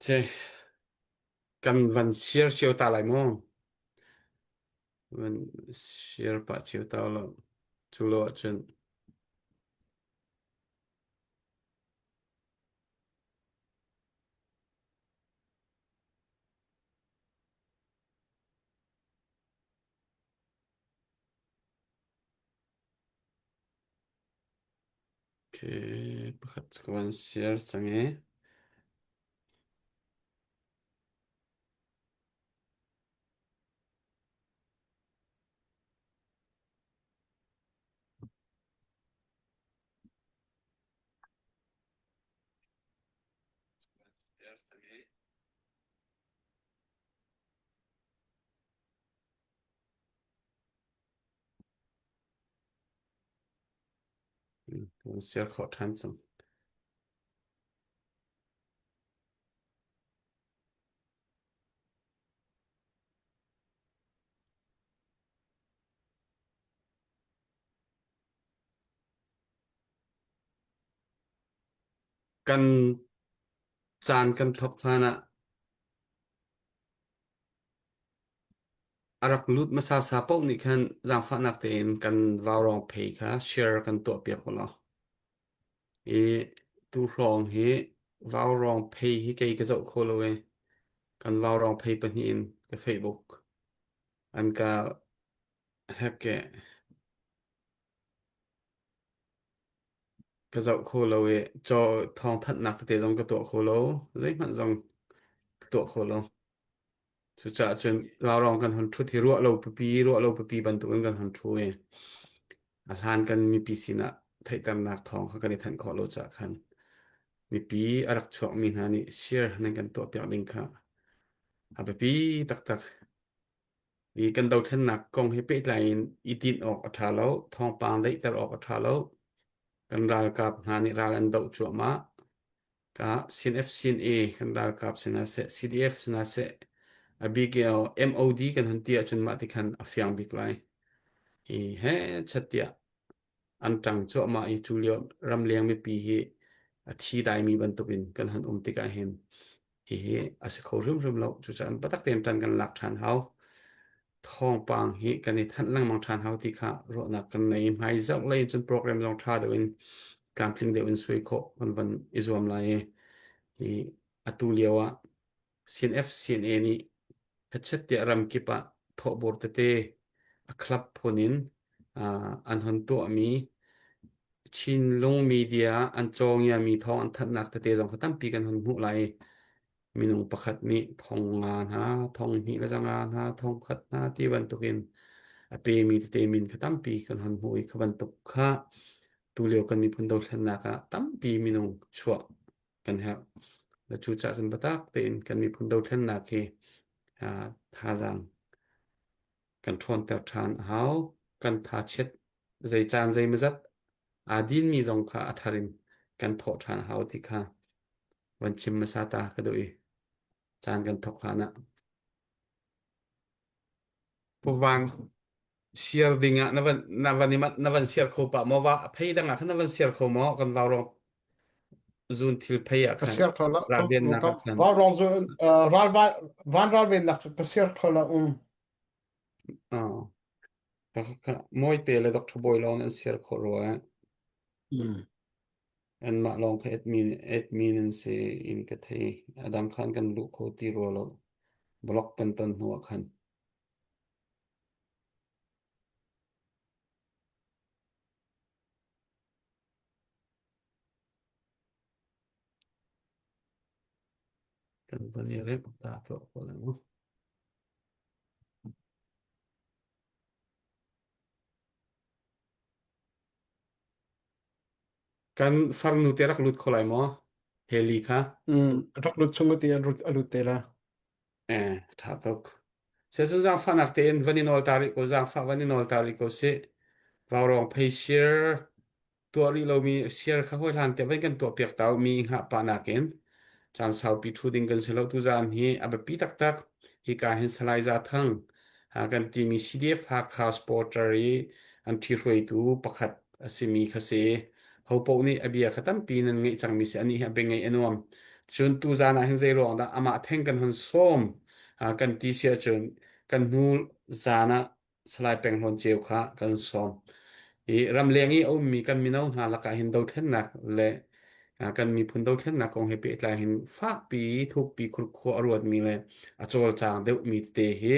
Si kan van share cio ta lai mu. Van share pah cio ta lo. Cu lo ahcun Okay, pakhat ka van share cang i. Kan share khawh ṭhan cang. Kan caan kan thawk hlan ah A rak lut hmasa sa paoh nih khan zaangfahnak tein kan vaurawng phei kha share kan tuahpiak u law. I tuhrawng hi vaurawng phei hi kei ka zoh kho lo i kan vaurawng phei pahnih in ka Facebook an ka hack i ka zoh kho lo i caw thawngthanhnak tete zong ka tuah kho lo zeihmanh zong ka tuah kho lo. Cucaah cun laurong kan hon ṭhut hi ruah lo pipi ruah lo pipi bantukin kan hon ṭhu i a hlan kan mipi sinah theihternak thawng kha kan i thanh khawh lo caah khan mipi a rak chuakmi hna nih share nan kan tuahpiak ding kha a biapi taktak. I kan dothlennak kong he pehtlai in i tinh awk a ṭha lo, thawngpang daihter awk a ṭha lo. Kan ralkap hna nih ral an doh cuahmah. Ka CNF-CNA kan ralkap sinah seh, CDF sinah seh, a bik i MOD kan hun ti ahcun mah ti khan a fiang bik lai. Hi he chat tiah an ṭang cuahmah i cu lio ramleng mipi hi a thi daimi bantukin kan hun um tikah hin hihi a si kho hrimhrim lo. Cucaah biatak tein ṭan kan lak ṭhan hau. Thawngpang hi kan i thanh lengmang ṭhan hau ti kha ruahnak kan nei. Hmai zarh lei cun program zong ṭha deuh in tlamtling deuh in sui khawh kan van i zuam lai i hi atu lio ah CNF CNA nih hechet tiah ramkip ah thawhbur tete a club phun in an hon tuahmi Chinlung media an cawngiami thawng an thanhnak tete zong kha tampi kan hon hmuh lai i minung pakhat nih thong nga hna, thong hnih le zanga hna, thong khat hna ti bantukin a pemi tete min kha tampi kan hon hmuh i kha bantuk kha tulio kan miphun dothlennak ah tampi minung chuah kan herh. Le cucaah cun biatak tein kan miphun dothlennak hi thazaang kan ṭhawnter ṭhan a hau. Kan thachiat zei caan zeimawzat aa dinmi zong kha a thar in kan thawh ṭhan a hau ti kha van chim hmasa ta ka duh i caan kan thawk hlan ah. Pu Van, share ding ah na van na van i na van share kho pah maw? Va phei dang ah khan na van share kho maw? Kan vau zun thil phei ah Ka khan share kho la ka ralvennak ka ah khan. van rong zu ral van ralvennak ka share kho la um. Oh. Ka ka Mawite le Dr. Bawi lawng an share khawh rua eh. Mm. Anmah lawng kha admin admin an si in ka thei. Adang khan kan luh kho ti rua lo. Block kan ton hnu ah khan. Kan van i rep ta tuah ko lai mu. Kan farnu te rak lut kho lai maw? Heli kha. Mm. Rak lut chung ti an lut alut te la. Eh, ṭha tuk. Sesun zaangfahnak tein van i nawl ta rih ko, zaangfah van i nawl ta rih ko sih. Vaurawng phei sir tuah rih lomi share kha hawi hlan te van kan tuah piak ta mi hngah pah nakin caan saupi thu ding kan si lo tuzaan hi a biapi taktak hika hin Salai Za Thang ha kan timi CDF Hakha supporter i an ṭhihruaitu pakhat a simi kha si ho paoh nih a bia kha tampi nan ngeih cangmi si anih hi a bia ngeih a nuam. Cun tuzaan ah hin zei ruang dah amah theng kan hun sawm kan ti si ahcun kan hnu zaan ah Salai Peng Hlawn Ceu kha kan sawm. I ramleng i a ummi kan mino hna lakah hin dothlennak le kan miphun dothlennak kong he pehtlai hin fakpi thukpi khurkhua a ruatmi le a cawlcang deuhmi tete hi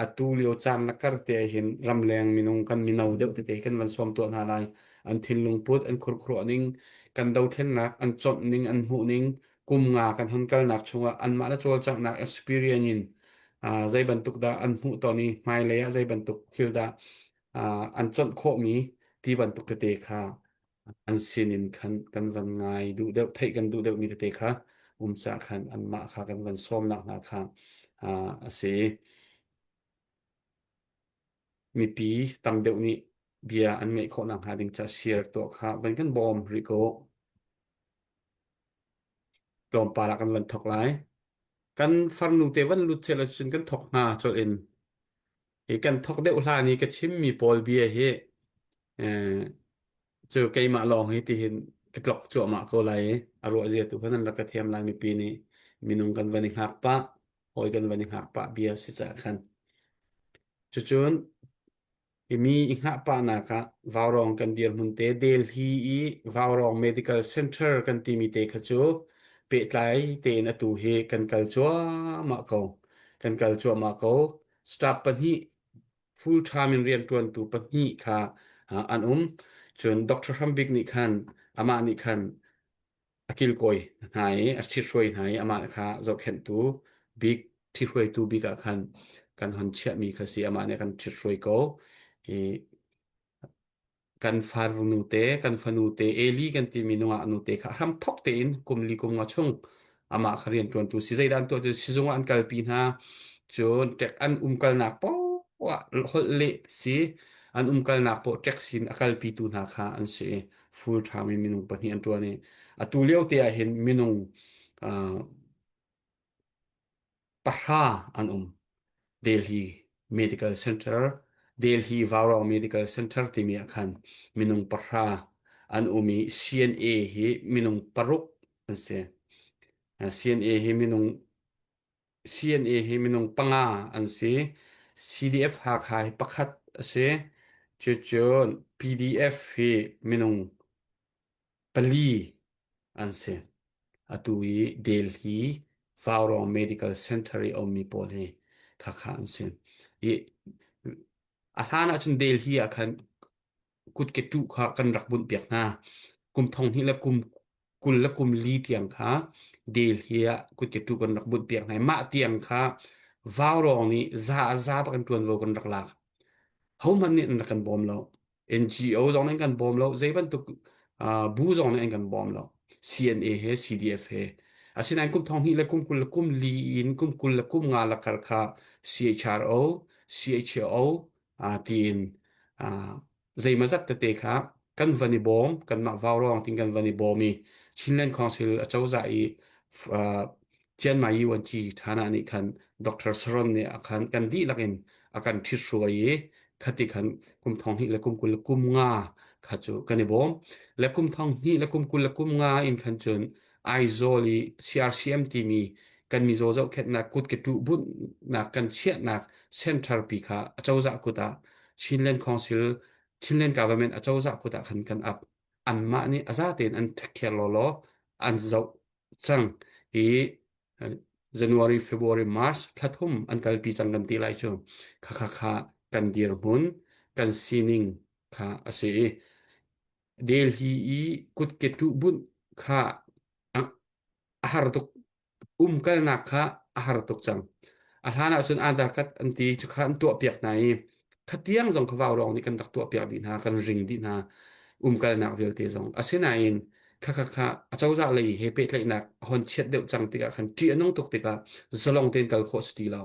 atu lio caan na kar te hin ramleng minung kan mino deuh tete kan van sawm tuah hna lai. An thinlung put, an khurkhuruah ning, kan dothlennak an cawnh ning, an hmuh ning, kum nga kan hon kalnak chungah anmah le cawlcanghnak experience in zei bantuk dah an hmuh ton i hmailei ah zei bantuk thil dah an chawnh khawhmi ti bantuk tete kha an sinin khan kan van ngai duh deuh theih kan duh deuhmi tete kha um cah khan anmah kha kan van sawmnak hna kha a si. Mipi tam deuh nih bia an ngeih khawh nakhnga ding ca share tuah kha van kan bawm rih ko. Tlawmpal ah kan van thawk lai. Kan farnu te van lut sehla cun kan thawk hnga colh in. Hi kan thawk deuh hlan i ka chimmi pawl bia hi eh, cu keimah lawng hi tihin ka tlok cuahmah ko lai i a ruah zia tu khan an rak ka thiam lai mipi nih minung kan van i hngak pah hawi kan van i hngak pah bia si caah khan cucun I mi i hngah pahnak ah Vaurawng kan dirhmun te Delhi i Vaurawng Medical Center kan timi te kha cu pehtlai tein atu hi kan kal cuahmah ko. Kan kal cuahmah ko. Staff pahnih full time in rianṭuantu pahnih kha an um. Cun Dr. Hrambik nih khan amah nih khan a kilkawi hna i a ṭhithruai hna i amah kha zohkhenhtu bik ṭhihruaitu bik ah khan kan hon chiahmi kha si amah nih a kan ṭhithruai ko i kan farnu te kan fanu te Eli kan timi nungak nu te kha hram thok tein kum li kum nga chung amah kha rianṭuantu si zeidah an tuah cu sizung ah an kalpi hna cun ṭek an umkalnak poah holh leh si an umkalnak poah ṭek sin a kalpitu hna kha an si i full time in minung pahnih an ṭuan i atu lio te ah hin minung uh, pahra an um Delhi Medical Center Delhi Vaurang Medical Center timi ah khan minung pahra an um i CNA hi minung paruk an si CNA hi minung CNA hi minung panga an si. CDF Hakha hi pakhat a si. Cucun PDF hi minung pali an si. Atu i Delhi Vaurong Medical Center i a ummi pawl hi khakha an si. I a hlan ahcun Delhi ah khan kutke ṭuh kha kan rak bunhpiak hna. Kum thong hnih le kum 20 le kum li tiang kha Delhi ah kutke ṭuh kan rak bunhpiak hna i mah tiang kha vaurawng nih za a za bak in ṭuanvo kan rak lak. Hohmanh nih an rak kan bawm lo. NGO zong nih an kan bawm lo. Zei bantuk uh, bu zong nih an kan bawm lo. CNA he CDF he. Asinain kum thong hnih le kum 20 le kum li in kum 20 le kum nga lakar kha CHRO, CHO tiin zeimawzat tete kha kan van i bawm kanmah vaurawng tin kan van i bawm i Chinland Council acozah i Chiang Mai Yuanci Thana nih khan Dr. Saron nih a khan kan dihlak in a kan ṭhithruai i khati khan kum thong hnih le kum 20 le kum nga kha cu kan i bawm le kum thong hnih le kum 20 le kum nga in khan cun Aizawl i CRCM timi kan mizaw zohkhenhnak kut ke ṭuh bunhnak kan chiahnak center pi kha acozah kut ah Chinland Council Chinland Government acozah kut ah khan kan ap. Anmah nih a za tein an take care lawlaw an zoh cang i January, February, March thla thum an kalpi cang kan ti lai cu kha kha kha kan dirhmun kan sining kha a si i Delhi i kutke ṭuh bunh kha a har tuk. Umkalnak kha a har tuk cang. A hlan ahcun Aadhaar card an ti cukha an tuahpiak hna i khatiang zong kha vaurawng nih kan rak tuahpiak dih hna, kan ring dih hna umkalnak vialte zong. Asinain khakha kha acozah lei he pehtlaihnak a hon chiat deuh cang tikah khan ṭih a nung tuk tikah zalong tein kal khawh si ti lo.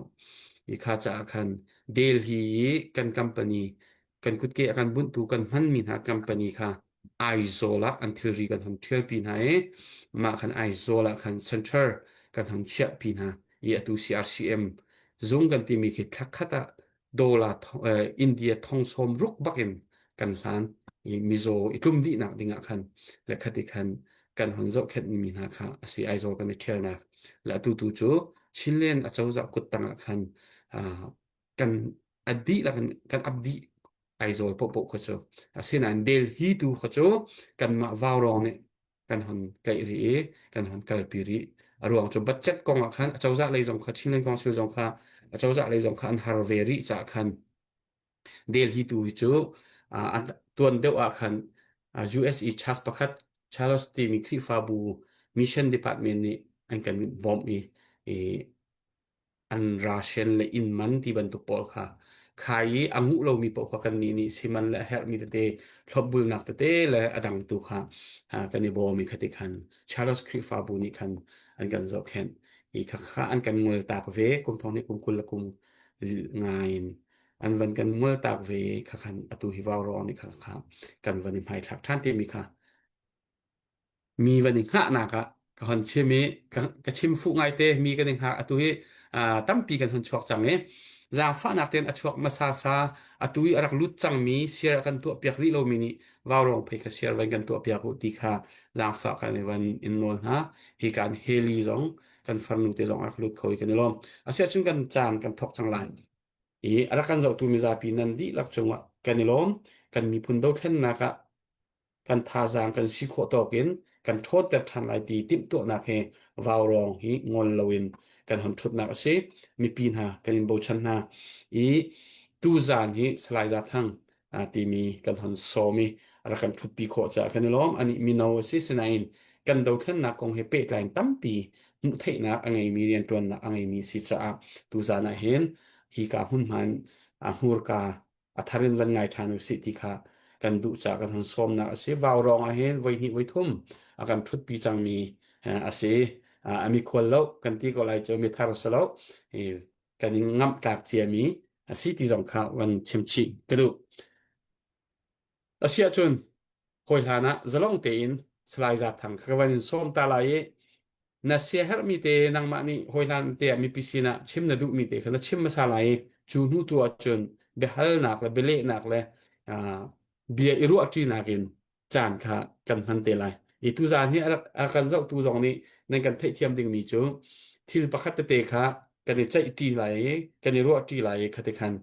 I kha caah khan Delhi i kan company kan kutke a kan bunhtu kan hmanmi hna company kha Aizawl ah an thilri kan hon ṭhialpi hna i mah khan Aizawl ah khan center kan hon chiahpi hna i atu CRCM zung kan timi khi thla khat ah dollar India thong sawm ruk bak in kan hlan i mizaw i tlum dihnak ding ah khan le khati khan kan hon zohkhenhmi hna kha a si. Aizawl kan i ṭhialnak le atu tu cu Chinland acozah kuttang ah khan kan a dihlak in kan ap dih Aizawl paohpaoh kha cu. Asinain Delhi tu kha cu kanmah Vaurawng nih kan hon tlaih rih i kan hon kalpi rih. A ruang cu budget kong ah khan acozah lei zong kha Chinland Council zong kha acozah lei zong kha an har ve rih caah khan Delhi tu hi cu tuan deuh ah khan US i church pakhat Charles timi Khrihfabu Mission Department nih an kan bawmh i, i an ration le inn man ti bantuk pawl kha khai i a nguh lomi paoh kha kannih nih siman le a herhmi tete thlopbulnak tete le a dang tu kha kan i bawm i khati khan Charles Khrihfabu nih khan an kan zohkhenh i khakha an kan ngol tak ve kum thong nih kum 20 le kum nga in an van kan ngol tak ve khakhan atu hi vaurawng nih khakha kan van i hmaithlak ṭhan timi kha Mi van i hngahnak ah ka hon chim i ka chim fuh ngaite mi kan i hngak atu hi tampi kan hon chuak cang i zaangfahnak tein a chuak hmasa sa atu i a rak lut cangmi share a kan tuahpiak rih lomi nih vaurawng phei kha share van kan tuahpiak u ti kha zaangfah kan i van in nawl hna. Hi kan Haley zong kan farnu te zong a rak lut kho i kan i lawm. Asiahcun kan caan kan thawk cang lai. I a rak kan zohtu mizapi nan dihlak cungah kan i lawm. Kan miphun dothlennak ah kan thazaang kan si khawh tawk in kan ṭhawnter ṭhan lai ti timhtuahnak he vaurawng hi ngol loin kan hon ṭhutnak a si. Mipi hna kan in bochan hna i tuzaan hi Salai Za Thang timi kan hon sawm i rak kan ṭhutpi khawh caah kan i lawm. Anih mino a si sinain kan dothlennak kong he pehtlai in tampi hmuhtheihnak a ngeimi rianṭuannak a ngeimi si caah tuzaan ah hin hika hmunhma in hmurka a thar in van ngai ṭhan usih ti kha kan duh caah kan hun sawmnak a si. Vaurawng ah hin voi hnih voi thum a kan ṭhutpi cangmi a si. A mikhual lo kan ti ko lai cu mithar si lo. Kan in ngamh tlak ciami a si ti zong kha van chim chih ka duh. Asiahcun hawi hlan ah zalong tein Salai Za Thang kha ka van in sawm ta lai i na siaherhmi te nangmah nih hawi hlan te ah mipi sinah chim na duhmi te kha na chim hmasa lai i cu hnu tu ahcun biahalnak le bialehnak le bia i ruahṭinak in caan kha kan hman te lai. I tuzaan hi a kan zohtu zong nih nan kan theihthiam dingmi cu thil pakhat tete kha kan i ceihṭi lai i kan i ruahṭi lai i khati khan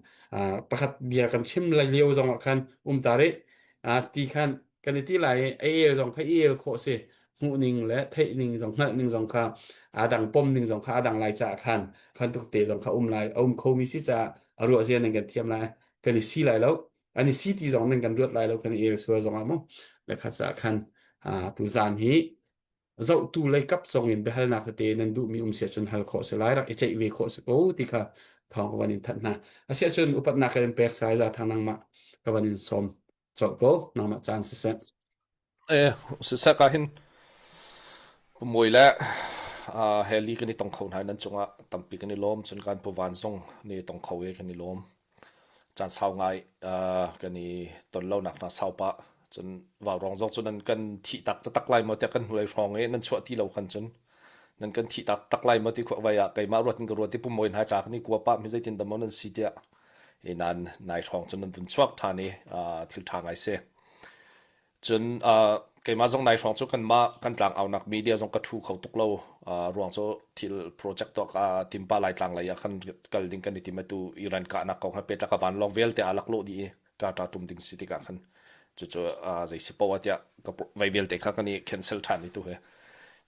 pakhat bia kan chim lai lio zong ah khan um ta rih ti khan kan i ti lai i a el zong kha i el khawh si hmuhning le theihning zong hngalhning zong kha aa dang pomning zong kha a dang lai caah khan khan tuk te zong kha um lai a um khomi si caah a ruah zia nan kan thiam lai kan i si lai lo an i si ti zong nan kan ruat lai lo kan i el sual zong ah mu le kha caah khan tu zan hi zohtu lei kap zong in biahalnak tete nan duhmi um sia cun hal khawh si lai rak i ceih ve khawh si ko ti kha thawng ka van in thanh hna asiah cun upatnak ka in pek sai za thang nangmah ka van in sawm colh ko nangmah caan siseh. Eh siseh ka hin pumoi le heli kan i tong kho hna nan cungah tampi kan i lawm cun kan puvan zong ni tong kho e kan i lawm Caan sau ngai kan i ton lonak hna sau pah. Cun vaurawng zong cu nan kan thih tak taktak lai maw tiah kan hnulei hrawng i nan chuah ti lo khan cun nan kan thih tak tak lai maw ti khua vai ah keimah ruat in ka ruat i pumawi hna ca kan i kua pah mi zeitin dah maw nan si tiah i nan nai hrawng cun nan vun chuak ṭhan i thil ṭha ngai si. Cun keimah zong nai hrawng cu kanmah kan tlangaunak media zong ka ṭhu kho tuk lo. Ruang cu thil project tuah ka timpa Laitlang lei ah khan kal ding kan i tim atu Iran kahnak kong he petlak a vanlawng vialte aa laklawh dih i ka ṭa tum ding si tikah khan cucu zei si poah tiah ka vei vialte kha kan i cancel ṭhan i tu he.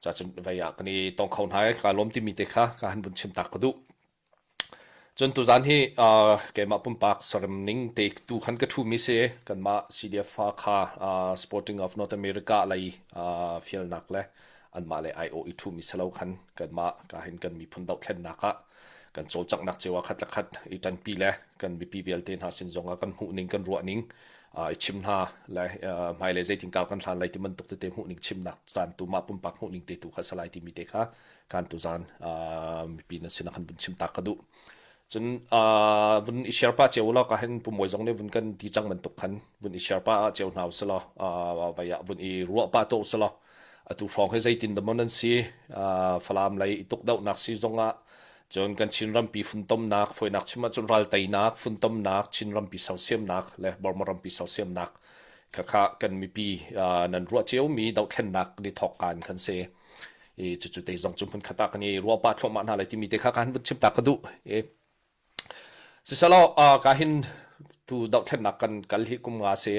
Cacun vei ah kan i tong kho hna i kaa lawm timi te kha ka han vun chim tak ka duh. Cun tuzaan hi keimah pumpak sarem ning te tu khan ka ṭhumi si. Kanmah CDF kha Sporting of North America lei fialnak le anmah le aiawh i ṭhumi si lo khan kanmah ka hin kan miphun dohthlennak ah kan cawlcanghnak cio ah khat le khat i ṭanpi le kan mipi vialte hna sin zong ah kan hmuhning kan ruahning i chim hna le hmailei zeitin kar kan hlan lai ti bantuk tete hmuhning chimnak caan tu mah pumpak hmuhning te tu kha salai timi te kha kan tuzaan mipi nan sin ah khan vun chim ta ka duh. Cun vun i share pa cio law ka hin pumawi zong nih vun kan ti cang bantuk khan vun i share pa cio hna usih law vai ah vun i ruah pa to usih law atu hrawng hi zeitin dah maw nan si Falam lei i tukdohnak si zong ah cun kan Chin rampi funtomnak foinak chim ahcun ral teinak funtomnak Chin rampi sersiamnak le Burma rampi sersiamnak. Khakha kan mipi nan ruah ciomi dohthlennak ni thawk kaan khan si. I cucu te zong cu hmun khat ah kan i ruah pah thluahmah hna lai timi te kha kan vun chim ta ka duh. I siselaw ka hin tu dohthlennak kan kal hi kum nga si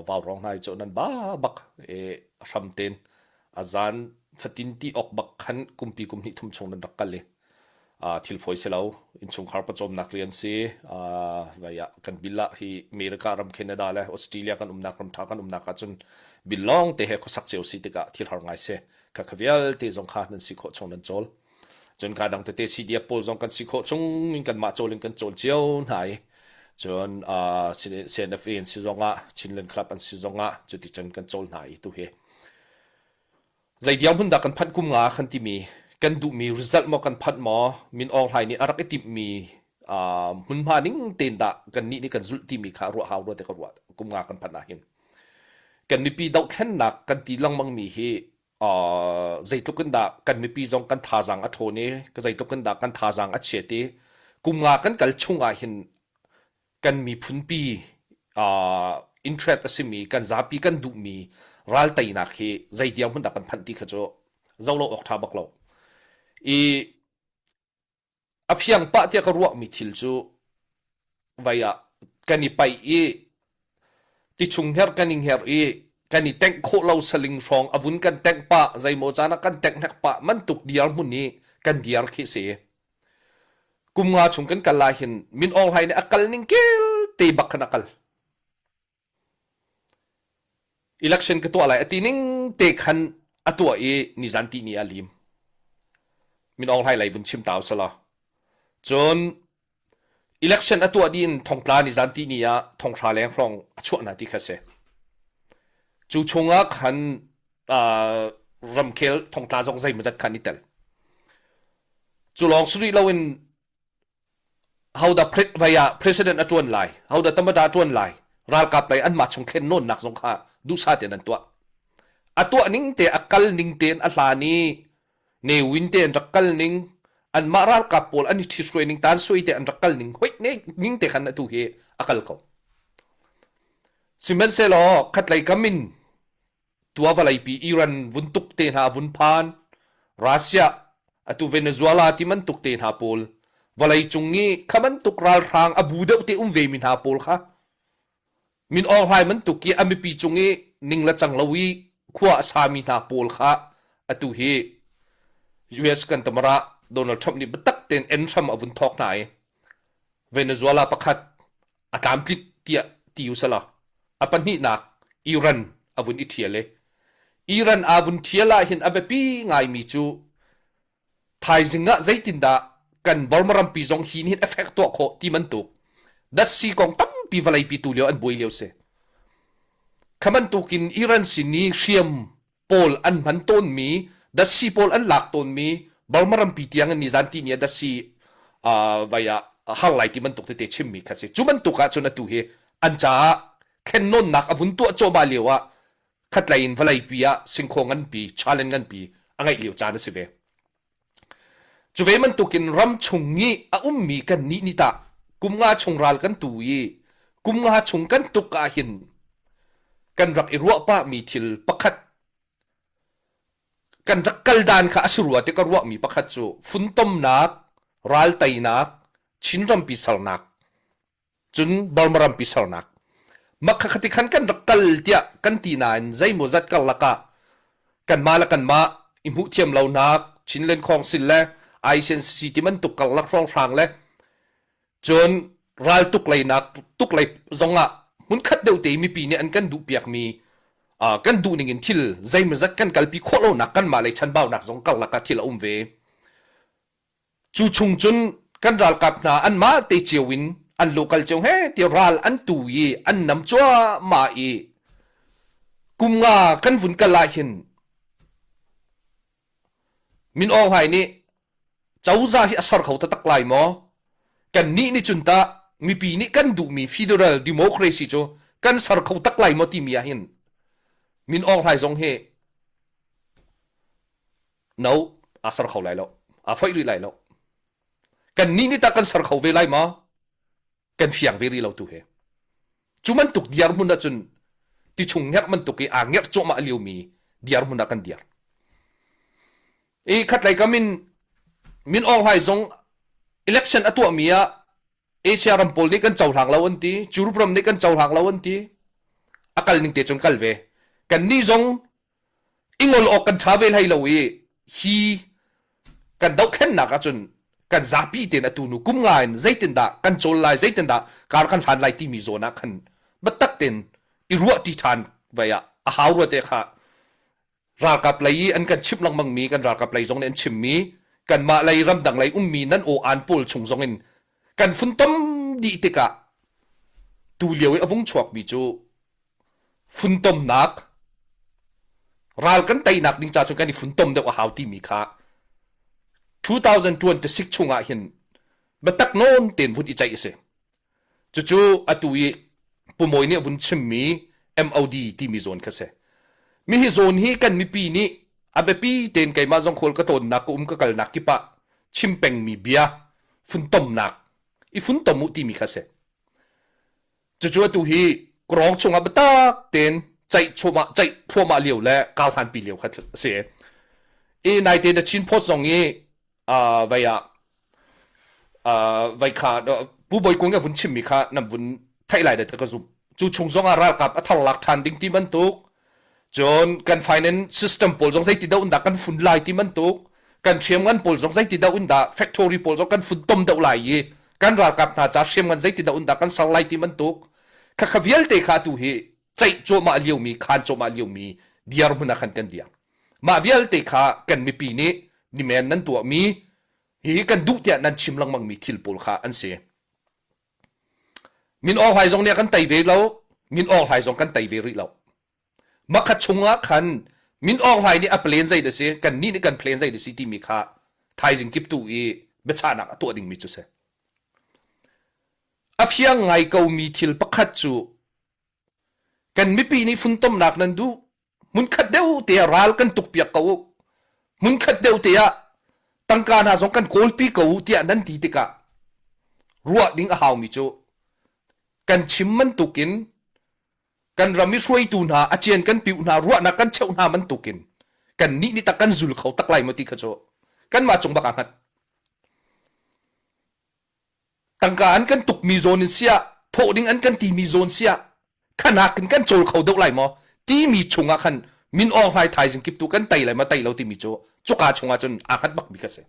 vau rong hna i cu nan ba bak i hram ten a zan fatin ti awk bak khan kumpi kum hnih thum chung nan rak kal i thil fawi si lo innchungkhar pawcawmnak rian si vai ah kan bill ah hi America ram Canada le Australia kan umnak ram tha kan umnak ahcun bill lawng te he khuasak cio si tikah thil har ngai si kha kha vialte zong kha nan si khawh chung nan cawl cun ka dang tete CDF pawl zong kan si khawh chung in kanmah cawl in kan cawl cio hna i cun CNFA an si zong ah Chinland Club an si zong ah cuticun kan cawl hna i tu hi Zei dirhmun dah kan phanh kum nga kan timi kan duhmi result maw kan phanh maw Min Aung Hlaing nih a rak i timhmi hmunhma ning tein dah kannih nih kan zulh timi kha ruah hau rua te ka ruah kum nga kan phanh ahhin. Kan mipi dohthlennak kan ti lengmangmi hi zeitluk in dah kan mipi zong kan thazaang a ṭhawn i zeitluk in dah kan thazaang a chiat i kum nga kan kal chung ahhin kan miphunpi uh, interest a simi kan zapi kan duhmi ral teinak hi zei dirhmun dah kan phanh ti kha cu zo lo awk ṭha bak lo i a fiang pah tiah ka ruahmi thil cu vai ah kan i paih i tichung her kan i hngerh i kan i tengh khawh lo saling hrawng a vun kan tengh pah zeimaw caan ah kan tengh hnek pah mantuk diar hmun i kan diar khi si Kum nga chung kan kal ah hin Min Aung Hlaing nih a kal ning kel te bak khan a kal. Election ka tuah lai a ti ning te khan a tuah i nizan ti ni a lim. Min Aung Hlaing lei vun chim ta usala. Cun election a tuah dih in thongtla nizan ti ni ah thonghra leng hrawng a chuah na ti kha si. Cu chungah khan uh, ramkhel thongtla zong zeimawzat khan i tel. Cu lawng si rih loin hodah vai ah president a ṭuan lai, hodah tamada a ṭuan lai, ralkap lei anmah chung thlen nawnnak zong kha duhsah tein an tuah. A tuah ning te, a kal ning tein a hlan i Ne Win te an rak kal ning, anmah ralkap pawl an i ṭhithruai ning, tan sui te an rak kal ning, hoih ning te khan atu hi a kal ko. Sihmanhsehlaw khatlei kam in tua vawleipi Iran vun tuk te hna vun phan Russia atu Venezuela ti bantuk te hna pawl vawlei cung i kha bantuk ralhrang a bu deuh te um ve mi hna pawl kha Min Aung Hlaing bantuk i a mipi cung i ning le cang lo i khua a sami hna pawl kha atu hi US kan tamara Donald Trump nih biatak tein en hram a vun thawk hna i Venezuela pakhat a tlamtling tiah ti usala a pahnihnak Iran a vun i ṭhial i Iran aa vun ṭhial ah hin a biapi ngaimi cu thaizing ah zeitindah kan Burma rampi zong hi hin effect tuah khawh ti bantuk datsi kong tampi vawleipi tu lio an buai lio si kha bantukin Iran sin i hriam pawl an hman tawnmi datsi pawl an lak tawnmi Burma rampi tiang in nizan ti ni ah datsi vai ah har lai ti bantuk tete chimmi kha si cu bantuk ah cun atu hi an caah thlennawnnak a vun tuah cuahmah lio ah khatlei in vawleipi ah singkhaw nganpi challenge nganpi a ngeih lio caan a si ve Cu ve bantukin ram chung i a ummi kannih nih tah kum nga chung ral kan tu i kum nga chung kan tuk ahhin kan rak i ruah pahmi thil pakhat kan rak kal dan kha a si rua ti ka ruahmi pakhat cu funtomnak, ral teinak, Chin rampi sernak cun Burma rampi sernak mah kha ti khan kan rak kal tiah kan ti nain zeimawzat karlak ah kanmah le kanmah i hmuh thiam lonak Chinland Council le ICNCC ti bantuk karlak hrawnghrang le cun ral tuk leinak tuk lei zong ah hmunkhat deuh te mipi nih an kan duh piakmi kan duh ning in thil zeimawzat kan kalpi khawh lonak kanmah lei chanbaunak zong karlak ah thil a um ve Cu chung cun kan ralkap hna anmah te cio in an local cio he ti ral an tu i an nam cuahmah i kum nga kan vun kal ah hin Min Aung Hlaing nih cozah hi a ser kho taktak lai maw? Kannih nih cun tah mipi nih kan duhmi federal democracy cu kan ser kho tak lai maw timi ah hin Min Aung Hlaing zong hi No, aa ser kho lai lo. Aa foih rih lai lo. Kannih nih tah kan ser kho ve lai maw? Kan fiang ve rih lo tu hi. Cu bantuk dirhmun ahcun tichung ngerh bantuk i aa ngerh cuahmah liomi dirhmun ah kan dir. I khatlei kam in Min Aung Hlaing zong election a tuahmi ah Asia ram pawl nih kan cohlang lo an ti, Europe ram nih kan cohlang lo an ti. A kal ning te cun kal ve. Kan nih zong i ngol awk kan ṭha ve hlei lo i hi kan dohthlennak ahcun kan zapi tein atu nu kum nga in zeitindah kan cawl lai zeitindah kar kan hlan lai timi zawn ah khan biatak tein i ruah ṭi ṭhan vai ah a hau rua te kha ralkap lei i an kan chimh lengmang mi kan ralkap lei zong nih an chimmi kanmah lei ramdang lei ummi nan aw aan pawl chung zong in kan funtom dih tikah tu lio i a vung chuakmi cu funtomnak ral kan teinak ding ca cun kan i funtom deuh a hau timi kha 2026 chungah hin biatak nawn tein vun i ceih a si. Cucu atu i Pu Mawi nih a vun chimmi MOD timi zawn kha si. Mi hi zawn hi kan mipi nih a biapi tein keimah zong khual ka tlawnnak ka um ka kalnak kip ah chim pengmi bia funtomnak i funtom u timi kha si. Cucu atu hi krawng chungah biatak tein ceih chuahmah ceih thluahmah lio le karhlanpi lio kha a si. I naite The Chin Post zong i uh, vai ah uh, vai kha Pu Bawi Kung a vun chimmi kha nan vun theih lai da ka zum. Cu chung zong ah ralkap a thar lak ṭhan ding ti bantuk Cun kan finance system pawl zong zeiti deuh in dah kan fun lai ti bantuk kan hriamngan pawl zong zeiti deuh in dah factory pawl zong kan fun tom deuh lai i kan ralkap hna ca hriamngan zeiti deuh in dah kan ser lai ti bantuk khakha vialte kha tu hi ceih cuahmah liomi khan cuahmah liomi dirhmun ah khan kan dir mah vialte kha kan mipi nih nimen nan tuahmi hihi kan duh tiah nan chim lengmangmi thil pawl kha an si Min Aung Hlaing zong nih a kan tei ve lo. Min Aung Hlaing zong kan tei ve rih lo. Makha chungah khan Min Aung Hlaing nih a plan zei dah si, kan nih nih kan plan zei dah si timi kha thaizing kip tu i biachahnak a tuah dingmi cu si. A fiang ngai komi thil pakhat cu Kan mipi nih funtomnak nan duh. Hmunkhat deuh te ah ral kan tukpiak ko u. Hmunkhat deuh te ah tangka hna zong kan kawlpi ko u tiah nan ti tikah ruah ding a haumi cu kan chim bantukin kan ram i hruaitu hna a cian kan piuh hna ruahnak kan cheuh hna bantukin kan nih nih tak kan zul kho tak lai maw ti kha cu kanmah cung bak aa hngat. Tangka an kan tukmi zawn in siah thawh ding an kan timi zawn siah khanak in kan cawl kho deuh lai maw timi chungah khan min Aung Hlaing thaizing kip tu kan tei lai maw tei lo timi cu cuka chungah cun aa hngat bakmi ka si.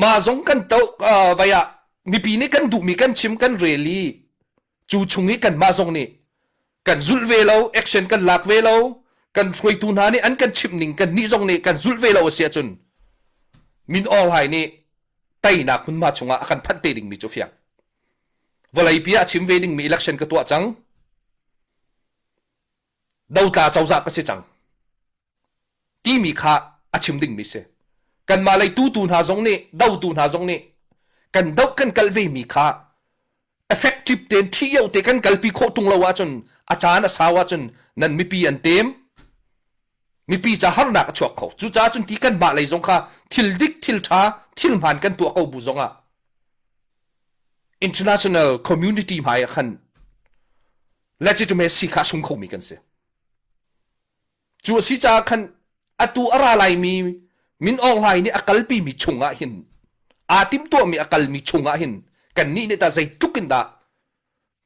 Mah zong kan to uh, vai ah mipi nih kan duhmi kan chim kan rel i cu chung i kanmah zong nih kan zulh ve lo action kan lak ve lo kan hruaitu hna nih an kan chimh ning kan nih zong nih kan zulh ve lo a si ahcun Min Aung Hlaing nih teinak hmunhma chungah a kan phanh te dingmi cu fiang vawleipi ah chim ve dingmi election ka tuah cang dotla cozah ka si cang timi kha a chim dingmi si. Kanmah lei tutu hna zong nih dotu hna zong nih kan doh kan kal vemi kha effective tein thio te kan kalpi khawh tung lo ahcun a caan a sau ahcun nan mipi an tem mipi ca harnak a chuak kho cucaah cun ti kanmah lei zong kha thil dik thil ṭha thil hmaan kan tuah ko bu zong ah international community hmai ah khan legitimacy kha a sung khomi kan si Cu a si caah khan atu a ra laimi Min Aung Hlaing nih a kalpimi chungah hin aa timhtuahmi a kalmi chungah hin kannih nih tah zeitluk in dah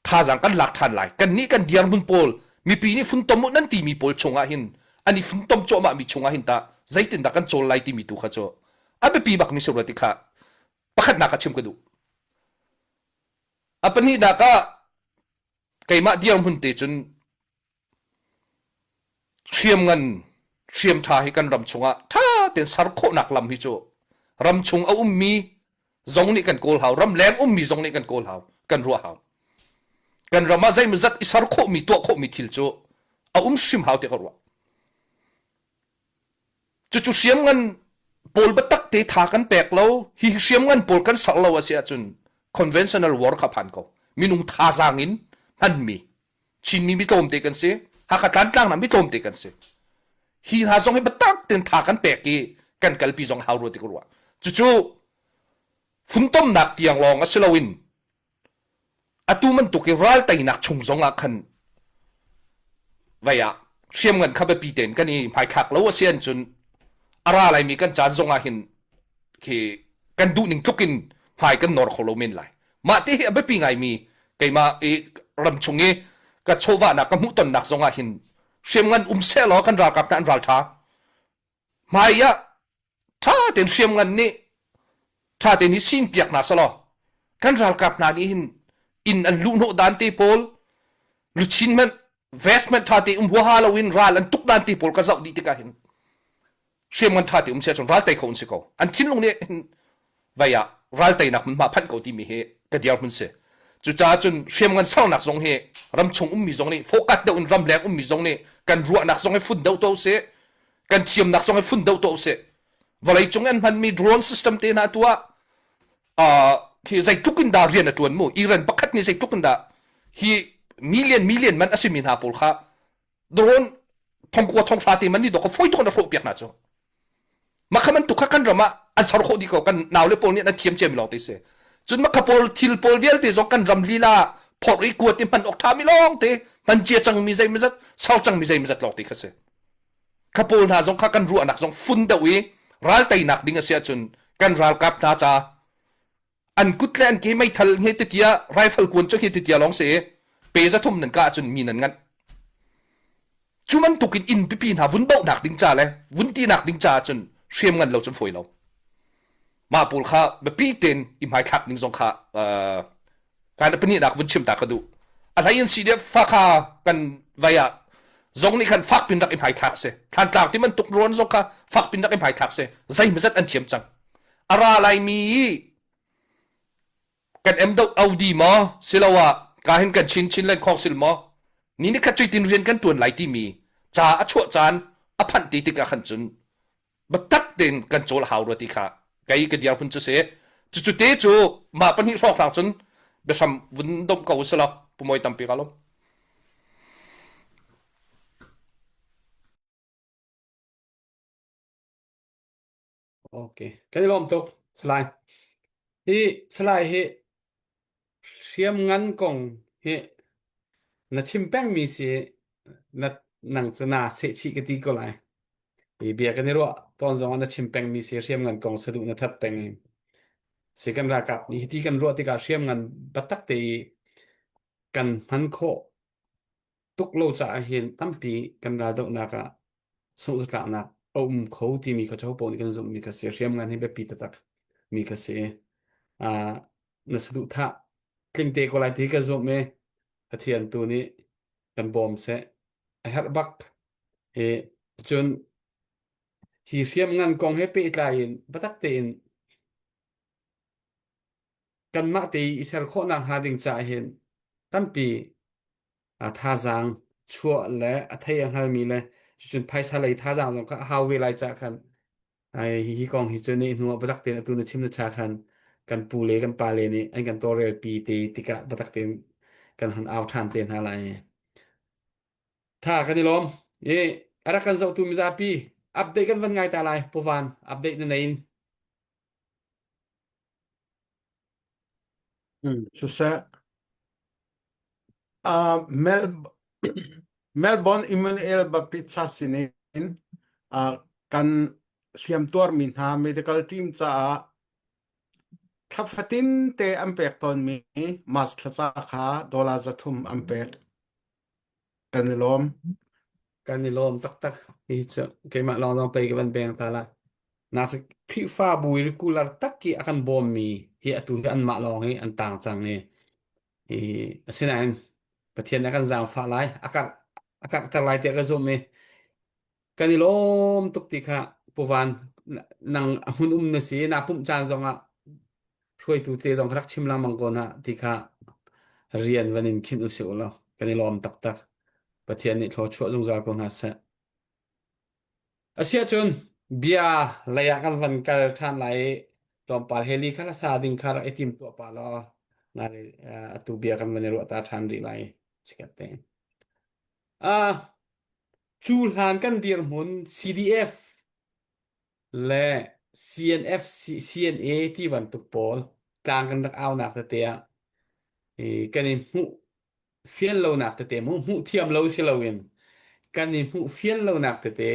thazaang kan lak ṭhan lai kannih kan dirhmun pawl mipi nih funtom uh nan timi pawl chungah hin an i funtom cuahmahmi chungah hin tah zeitindah kan cawl lai timi tu kha cu a biapi bakmi si rua ti kha pakhatnak ah chim ka duh. A pahnihnak ah keimah dirhmun te cun Hriamngan hriamṭha hi kan ram chungah ṭha tein ser khawhnak lam hi cu ramchung a ummi zong nih kan kawl hau, ramleng ummi zong nih kan kawl hau, kan ruah hau. Kan ram ah zeimawzat i ser khawhmi, tuah khawhmi thil cu a um hrim hau tiah ka ruah. Cucu hriamngan pawl biatak te tha kan pek lo, hi hriamngan pawl kan ser lo a si ahcun conventional war kha phan ko. Minung thazaang in hmanmi Chinmi mi tlawmte kan si. Hakha Tlantlang mi tlawmte kan si. Hi hna zong hi biatak tein tha kan pek i kan kalpi zong hau rua ti ka ruah. Cucu funtomnak tiang lawng a si loin. Atu bantuk i ral teinak chung zong ah khan vei ah hriamngan kha biapi tein kan i hmaithlak lo a si ahcun a ra laimi kan caan zong ah hin khi kan duh ning tluk in hmai kan nor kho lo men lai. Mah te hi a biapi ngaimi keimah i ramchung i ka chawvahnak ka hmuhtonnak zong ah hin hriamngan um sehlaw kan ralkap hna an ralṭha. Hmai ah ṭha tein hriamngan nih ṭha tein hi sinpiak hna selaw kan ralkap hna nih hin inn an luhhnawh dan te pawl luchin hmanh vest hmanh ṭha te um huaha loin ral an tuk dan te pawl ka zoh dih tikah hin hriamngan ṭha te um sia cun ral tei kho an si ko an thinlung nih hin vei ah ral teinak hmunhma phanh ko timi hi ka dirhmun si. Cucaah cun hriamngan sernak zong hi ramchung ummi zong nih focus deuh in ramleng ummi zong nih kan ruahnak zong hi fun deuh tuah usih. Kan thiamnak zong hi fun deuh tuah usih. Vawleicung an hmanmi drone system te hna tuah uh, hi zeitluk in dah rian a ṭuan mu Iran pakhat nih zeitluk in dah hi million million man a simi hna pawl kha drone thongkua thonghra te man ni dok foi tuk na hrawh piak hna cu makha man tuk kha kan ram ah an ser khawh dih ko kan nau le pawl nih an thiam ciami lawng te si cun makha pawl thil pawl vialte zong kan ram lila phorh i kuat i hman awk ṭha mi lawng te hman cia cang mi zei mazat ser cang mi zei mazat lawng te kha si kha pawl hna zong kha kan ruahnak zong fun deuh i ral teinak ding a si ahcun kan ralkap hna ca an kut le an ke meithal he titia rifle kuan cu he titia lawng si pe zathum nan ka ahcun mi nan nganh cu bantuk in inn pipi hna vun bohnak ding ca le vun tinak ding ca ahcun hriam ngan lo cun fawi lo mah pawl kha biapi tein i hmaithlak ding zong kha kan pahnihnak vun chim ta ka duh a hlei in CDF fakha kan vai ah zong nih khan fak pin rak i hmaithlak si thlantlang ti bantuk rawn zong kha fak pin rak i hmaithlak si zeimazat an thiam cang a ra laimi kan em do Audi maw siloah ka hin kan chin chin len khong sil maw ni ni khat cuitin rian kan tuan lai timi ca a chuah caan a phanh ti tikah khan cun biatak tein kan cawl hau rua ti kha kei ka dir hun cu si cucu te cu mah pahnih hrawnghrang cun biahram vun domh ko usih law pumoi tampi ka lom Okay. Kan i lawm tuk. Salai. Hi Salai hi hriamngan kong hi na chim pengmi si na nang cu naa sehchih ka ti ko lai. Hi bia kan i ruah tawn zong ah na chim pengmi si hriamngan kong saduh na that peng i si kan ralkap nih hiti kan ruah tikah hriamngan biatak te i kan hman khawh tuk lo caah hin tampi kan raldohnak ah sunghzatlaknak a um kho timi kha copo nih kan zumhmi kha si hriamngan hi biapi taktak mi kha si uh, na saduhthah tling te ko lai ti ka zumh i Pathian tu nih kan bawm seh a herh bak hi cun hi hriamngan kong he pehtlai in biatak tein kanmah te i ser khawhnak hnga ding caah hin tampi a thazaang chuah le a thei a hngalmi le cucun phaisa lei thazaang zong kha a hau ve lai caah khan ai hi kong hi cu ni hnu ah biatak tein atu na chim na cha khan kan pu le kan pa le nih an kan tawlrel pi te tikah biatak tein kan han au ṭhan te hna lai. Tha kan i lawm. I a rak kan zohtu mizapi update kan van ngai ta lai Puvan update na nei in. Siseh, uh, Mel Melbourne Emmanuel Baptist sinin uh, kan hliamtuarmi hna medical team caah thla fatin te an pek tawnmi mask thlaca kha dollar 300 an pek. Kan i lawm. Kan i lawm taktak. Hi cu keimah lawng zong pei ka van beng ta la. Na Khrihfabu i regular tak i a kan bawmmi hi atu hi anmah lawng hi an tang cang i hi asinain Pathian a kan zaangfah lai a karh a karhter lai tiah ka zumh i kan i lawm tuk ti kha Puvan nang a hmun um na si na pumh caan zongah hruaitu te zong rak chim lengmang ko na ti kha rian van in khinh usih u law kan i lawm taktak Pathian nih thluachuah zungzal ko hna seh Asiahcun bia lei ah kan van kal ṭhan lai i tlawmpal heli kha la sa ding kha rak i tim tuah pah law atu bia kan van i ruah ta ṭhan rih lai chikat te. Ah, cu hlan kan dirhmun CDF le CNF, CNA ti bantuk pawl tlang kan rak aunak tete ah i. I kan i hmuh fian lonak tete mu hmuh thiam lo si loin kan i hmuh fian lonak tete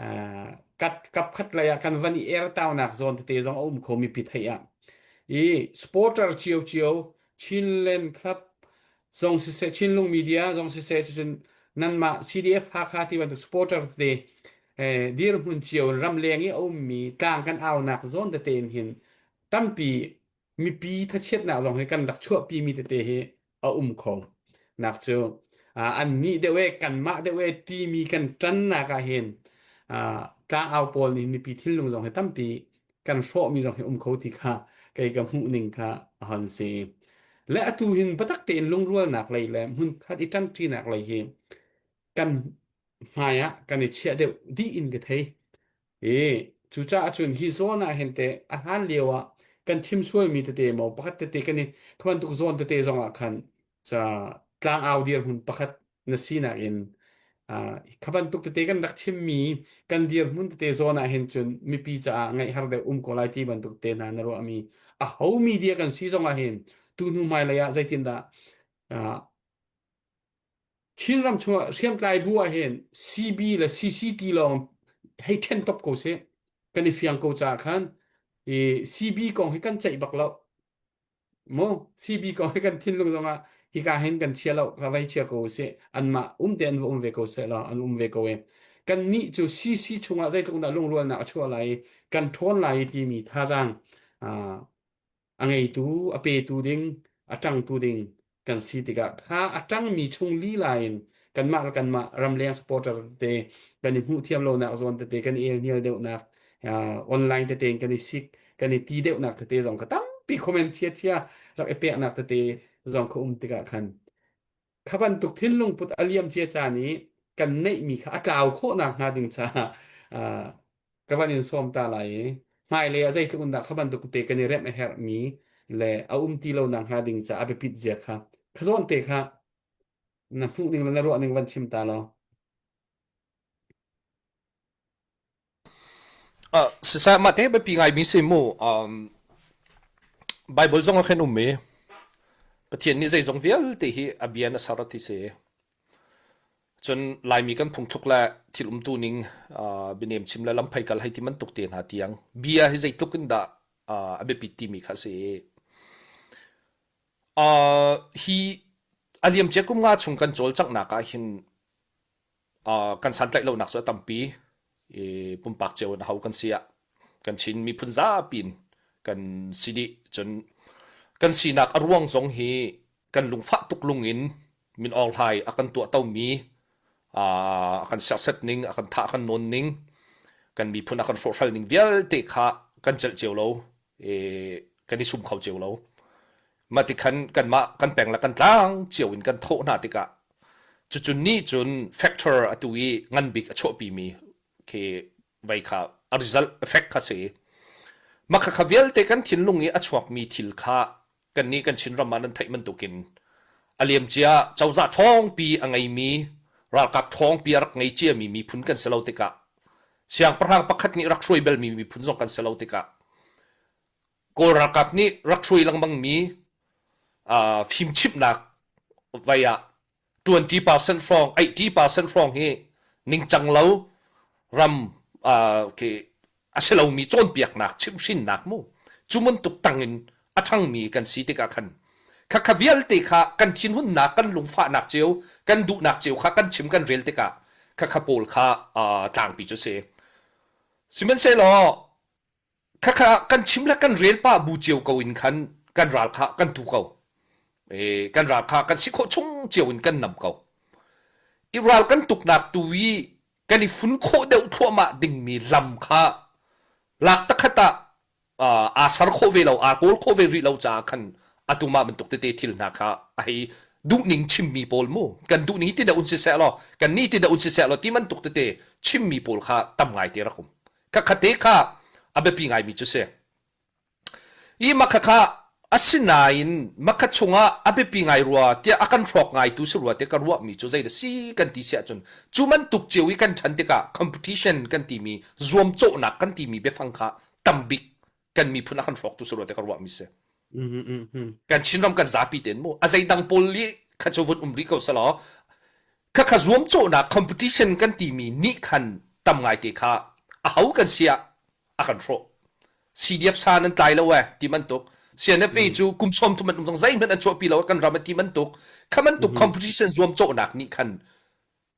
uh, kat kap khat lei ah kan van i er taunak zawn tete zong a um kho mi pi theih ah i supporter cio cio Chinland Club zong siseh Chinlung Media zong siseh cucun nanmah CDF Hakha ti bantuk supporter tete eh, dirhmun cio in ramleng i a ummi tlang kan aunak zawn tete in hin tampi mipi thachiatnak zong hi kan rak chuahpi mi tete hi a um kho nak cu an nih deuh e kanmah deuh e timi kan ṭannak ah hin tlangau pawl nih mipi thinlung zong hi tampi kan hrawhmi zong hi um kho ti kha kei ka hmuh ning kha a hon si le atu hin biatak tein lungrualnak lei le hmunkhat i ṭanṭinak lei hi kan hmai ah kan i chiah deuh dih in ka thei I cucaah cun hi zawn ah hin teh a hlan lio ah kan chim sualmi tete maw pakhat tete kan i kha bantuk zawn tete zong ah khan ca tlangau dirhmun pakhat na sinak in uh, kha bantuk tete kan rak chimmi kan dirhmun tete zawn ah hin cun mipi caah ngaih har deuh um ko lai ti bantuk te hna na ruahmi a ho media kan si zong ah hin tu hnu hmailei ah zeitindah uh, Chinram chungah hriamtlai bu ahhin CB le CCT lawng hei ṭhen top ko sih. Kan i fiang ko caah khan i CB kong hi kan ceih bak lo. Mu CB kong hi kan thinlung zongah hika hin kan chia lo ka vai chia ko usih. Anmah um te an va um ve ko seh law an um ve ko e. Kan nih cu CC chungah zeitluk dah lungrualnak a chuah lai i kan ṭhawn lai i timi thazaang uh, a ngeitu, a petu ding, a ṭangtu ding kan si tikah kha a ṭangmi chung lila in kanmah le kanmah ramleng supporter tete kan i hmuh thiam lonak zawn tete kan i elhnial deuhnak uh, online tete in kan i sik kan i ti deuhnak tete zong ka tampi comment chia chia rak i peknak tete zong kha um tikah khan Kha bantuk thinlung put a liam cia caan i kan neihmi kha a tlau khawh nakhnga ding caah uh, ka van in sawm ta lai i hmailei ah zeitluk in dah kha bantuk te kan i remh a herhmi le a um ti lo nakhnga ding caah a biapit zia kha kha zawn te kha na hmuh ning le na ruah ning van chim ta law. Uh, siseh mah te biapi ngaimi si mu um, Bible zong ah khin um i Pathian nih zeizong vialte hi a bia na ser ti si. Cun Laimi kan phungthluk le thil umtu ning uh, bianem chim le lamphei kal hei ti bantuk te hna tiang bia hi zeitluk in dah uh, a biapit timi kha si. Uh, hi a liamcia kum nga chung kan cawlcanghnak ah hin kan santlaih lonak cu a tampi i pumpak cio in aho kan si ah kan Chin miphun zapi in kan si dih cun kan sinak a ruang zong hi kan lungfah tuk lung in Min Aung Hlai a kan tuahtomi a kan serset ning a kan thah a kan nawn ning kan miphun a kan hrawhhral ning vialte kha kan celh cio lo i kan i sum kho cio lo Mah tikhan kanmah kan peng le kan tlang cio in kan thawh hna tikah cucu nih cun factor atu i ngan bik a chuahpimi khi vei kha a result effect kha si. Mah khakha vialte kan thinlung i a chuakmi thil kha kannih kan Chinram ah nan theih bantukin a liamcia cozah ṭhawngpi a ngeimi ralkap ṭhawngpi a rak ngei ciami miphun kan si lo tikah siangpahrang pakhat nih rak hruai balmi miphun zong kan si lo tikah Kawl ralkap nih rak hruai lengmangmi uh, fimchimhnak vai ah 20% hrawng 80% hrawng hi ningcang lo ram uh, khi a si lomi cawnpiaknak chimhhrinnak mu cu bantuk tangin a ṭhangmi kan si tikah khan khakha vialte kha kan thinhunnak kan lungfahnak cio kan duhnak cio kha kan chim kan rel tikah khakha pawl kha uh, tlangpi cu si sihmanhsehlaw Khakha kan chim le kan rel pah bu cio ko in khan kan ral kha kan tu ko. E, kan ral kha kan si khawh chung cio in kan nam ko. I ral kan tuknak tu i kan i fun khawh deuh thluahmah dingmi lam kha lak takhat ah aa ser khawh ve lo, aa kawl khawh ve rih lo caah khan atu mah bantuk tete thil hna kha a hei duhning chimmi pawl mu kan duhning hi ti dah un siseh law kan nih ti dah un siseh law ti bantuk tete chimmi pawl kha tam ngai te rak um Khakha kha a biapi ngaimi cu si. I makhakha asinain makha chungah a biapi ngai rua tiah a kan hrawk ngaitu si rua tiah ka ruahmi cu zei dah si kan ti si ahcun cu bantuk cio i kan ṭhan tikah competition kan timi zuamcawhnak kan timi biafang kha tambik kan miphun a kan hrawktu si rua tiah ka ruahmi si. Mm mm Kan Chinram kan zapi ten mu a zeidang pawl li kha cu vun um rih ko selaw kha kha zuamcawhnak competition kan timi nih khan tam ngai te kha a ho kan sia a kan hrawh. CDF sa nan tlai lo eh ti bantuk CNFA Mm. cu kum sawm thum an um zong zeihmanh an chuahpi lo kan ram a ti bantuk kha bantuk Mhm. competition zuamcawhnak nih khan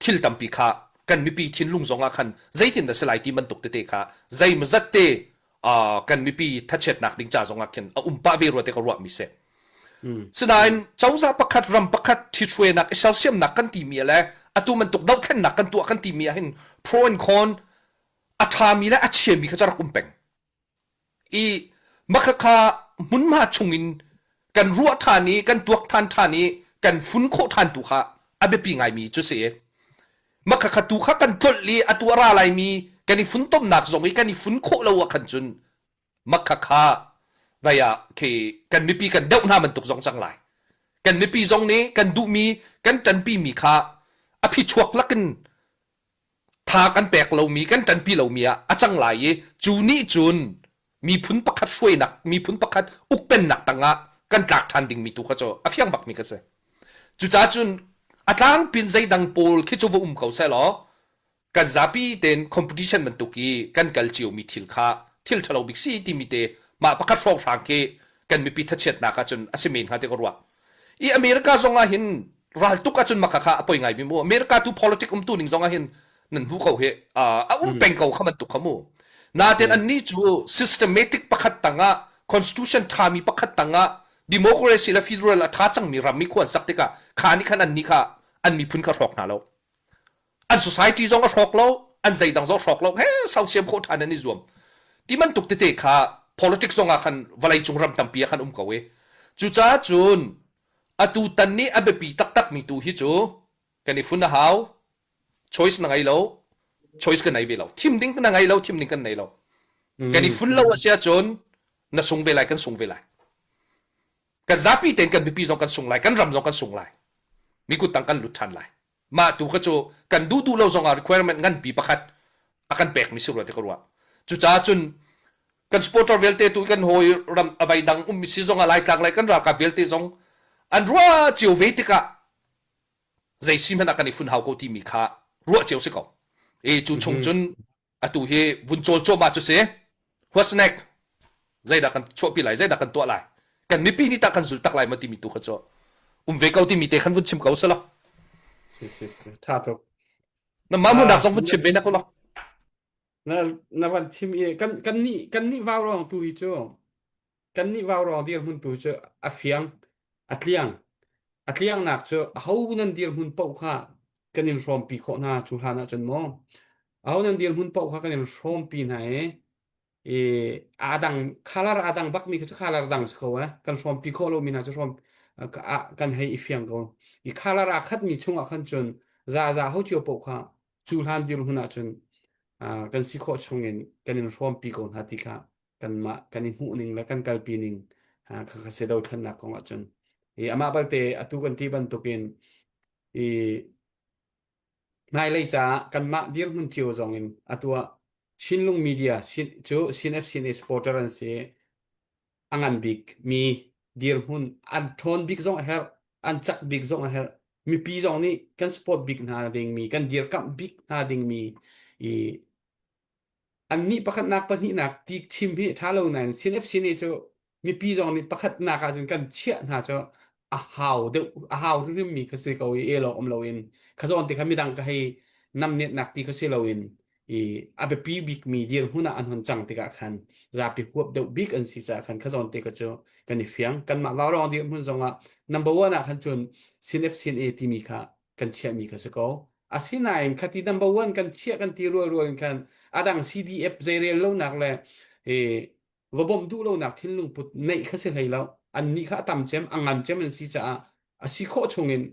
thil tampi kha kan mipi thinlung zong ah khan zeitin dah si lai ti bantuk tete kha zeimazat te uh, kan mipi thachiatnak ding ca zong ah khin a um pah ve rua te ka ruah mi si. Mm. Sinain cozah pakhat ram pakhat ṭhithruainak i sersiamnak kan timi le atu bantuk dohthlennak kan tuah kan timi ah hin pro and con a ṭhami le a chiami kha cu rak um peng. I makhakha hmunhma chungin kan ruah ṭhan i kan tuak ṭhan ṭhan i kan fun khawh ṭhan tu kha a biapi ngaimi cu si. Makhakha tu kha kan tlolh i atu a ra laimi kan i funtomnak zong i kan i fun khawh lo ah khan cun makhakha vai ah khi kan mipi kan deuh hna bantuk zong cang lai. Kan mipi zong nih kan duhmi kan ṭanpimi kha a phichuak lakin tha kan pek lomi kan ṭanpi lomi ah a cang lai i cu nih cun miphun pakhat hruainak miphun pakhat ukpennak tangah kan tlak ṭhan dingmi tu kha cu a fiang bakmi kha si. Cucaah cun a tlangpin zeidang pawl khi cu va um ko seh law kan zapi tein competition bantuk i kan kal ciomi thil kha thil ṭhalo bik si timi te mah pakhat hrawnghrang khi kan mipi thachiatnak ahcun a si men hnga ti ka ruah. I America zong ah hin raltuk ahcun maka kha a poi ngai mi mu. America tu politic umtu ning zong ah hin nan hmu ko hi a um peng ko kha bantuk kha mu. Natin an nih cu systematic pakhat tangah constitution ṭhami pakhat tangah democracy le federal a ṭha cangmi ram mi khuan sak tikah kha nih khan an nih kha an miphun kha hrawk hna lo. An society zong a hrawk lo, an zeidang zong hrawk lo, he sausiam khawh ṭhan an i zuam. Ti bantuk tete kha politics zong ah khan vawleicung ram tampi ah khan um ko i cucaah cun atu tan nih a biapi taktakmi tu hi cu kan i fun a hau choice na ngei lo choice kan nei ve lo thim ding na ngei lo thim ding kan nei lo kan i fun lo a si ahcun na sung ve lai kan sung ve lai kan zapi tein kan mipi zong kan sung lai kan ram zong kan sung lai mi kut tang kan lut ṭhan lai mah tu kha cu kan duh duh lo zong ah requirement nganpi pakhat a kan pekmi si rua ti ka ruah cucaah cun kan supporter vialte tu kan hawi ram avai dang ummi si zong ah laitlang lai kan ralkap vialte zong an ruah cio ve tikah zei si hmanh ah kan i fun hau ko timi kha ruah cio si ko e cu chung cun atu hi vun cawl cuahmah cu si what's next zeidah kan chuahpi lai zeidah kan tuah lai kan mipi nih tah kan zul tak lai ma timi tu kha cu um ve ko timi te khan vun chim ko sala si si si tha tuk na ma mu nak zong vun chim ve na ko lo na na van chim i kan kan nih kan nih vau rong tu hi cu Kannih vaurawng dirhmun tu cu a fiang, a tliang. A tliangnak cu aho nan dirhmun paoh kha kan in hrawmpi khawh hna cu hlan ahcun maw? Aho nan dirhmun paoh kha kan in hrawmpi hna i i aa dang color aa dang bakmi kha cu color dang si ko eh. Kan hrawmpi khawh lomi hna cu hrawm kan hei i fiang ko. I color aa khatmi chungah khan cun zaza ho cio paoh kha cu hlan dirhmun ahcun kan si khawh chungin kan in hrawmpi ko hna ti kha kanmah kan i hmuh ning le kan kalpi ning kha kha si dothlennak kong ahcun i amah balte atu kan ti bantukin i hmailei caah kanmah dirhmun cio zong in atu ah Chinlung Media cu CNF CNA supporter an si a ngan bik mi dirhmun an ṭhawn bik zong a herh an cak bik zong a herh mipi zong nih kan support bik hna dingmi kan dirkamh bik hna dingmi i Annih pakhatnak pahnihnak ti chim hi ṭha lo nain CNF CNA cu mipi zong nih pakhatnak ahcun kan chiah hna cu a hau deuh a hau hrimhrimmi kha si ko i el awk um loin kha zawn te kha midang ka hei namnetnak ti kha si loin i a biapi bikmi dirhmun ah an hon cang tikah khan zapi huap deuh bik an si caah khan kha zawn te kha cu kan i fiang kanmah vaurawng dirhmun zongah number one ah khan cun CNF CNA timi kha kan chiahmi kha si ko. Asinain khati number one kan chiah kan ti rual rual in khan adang CDF zeirel lonak le e, va bawmh duh lonak thinlung put neih kha si hlei lo. Annih kha a tam cem, a ngan cem an si caah a si khawh chungin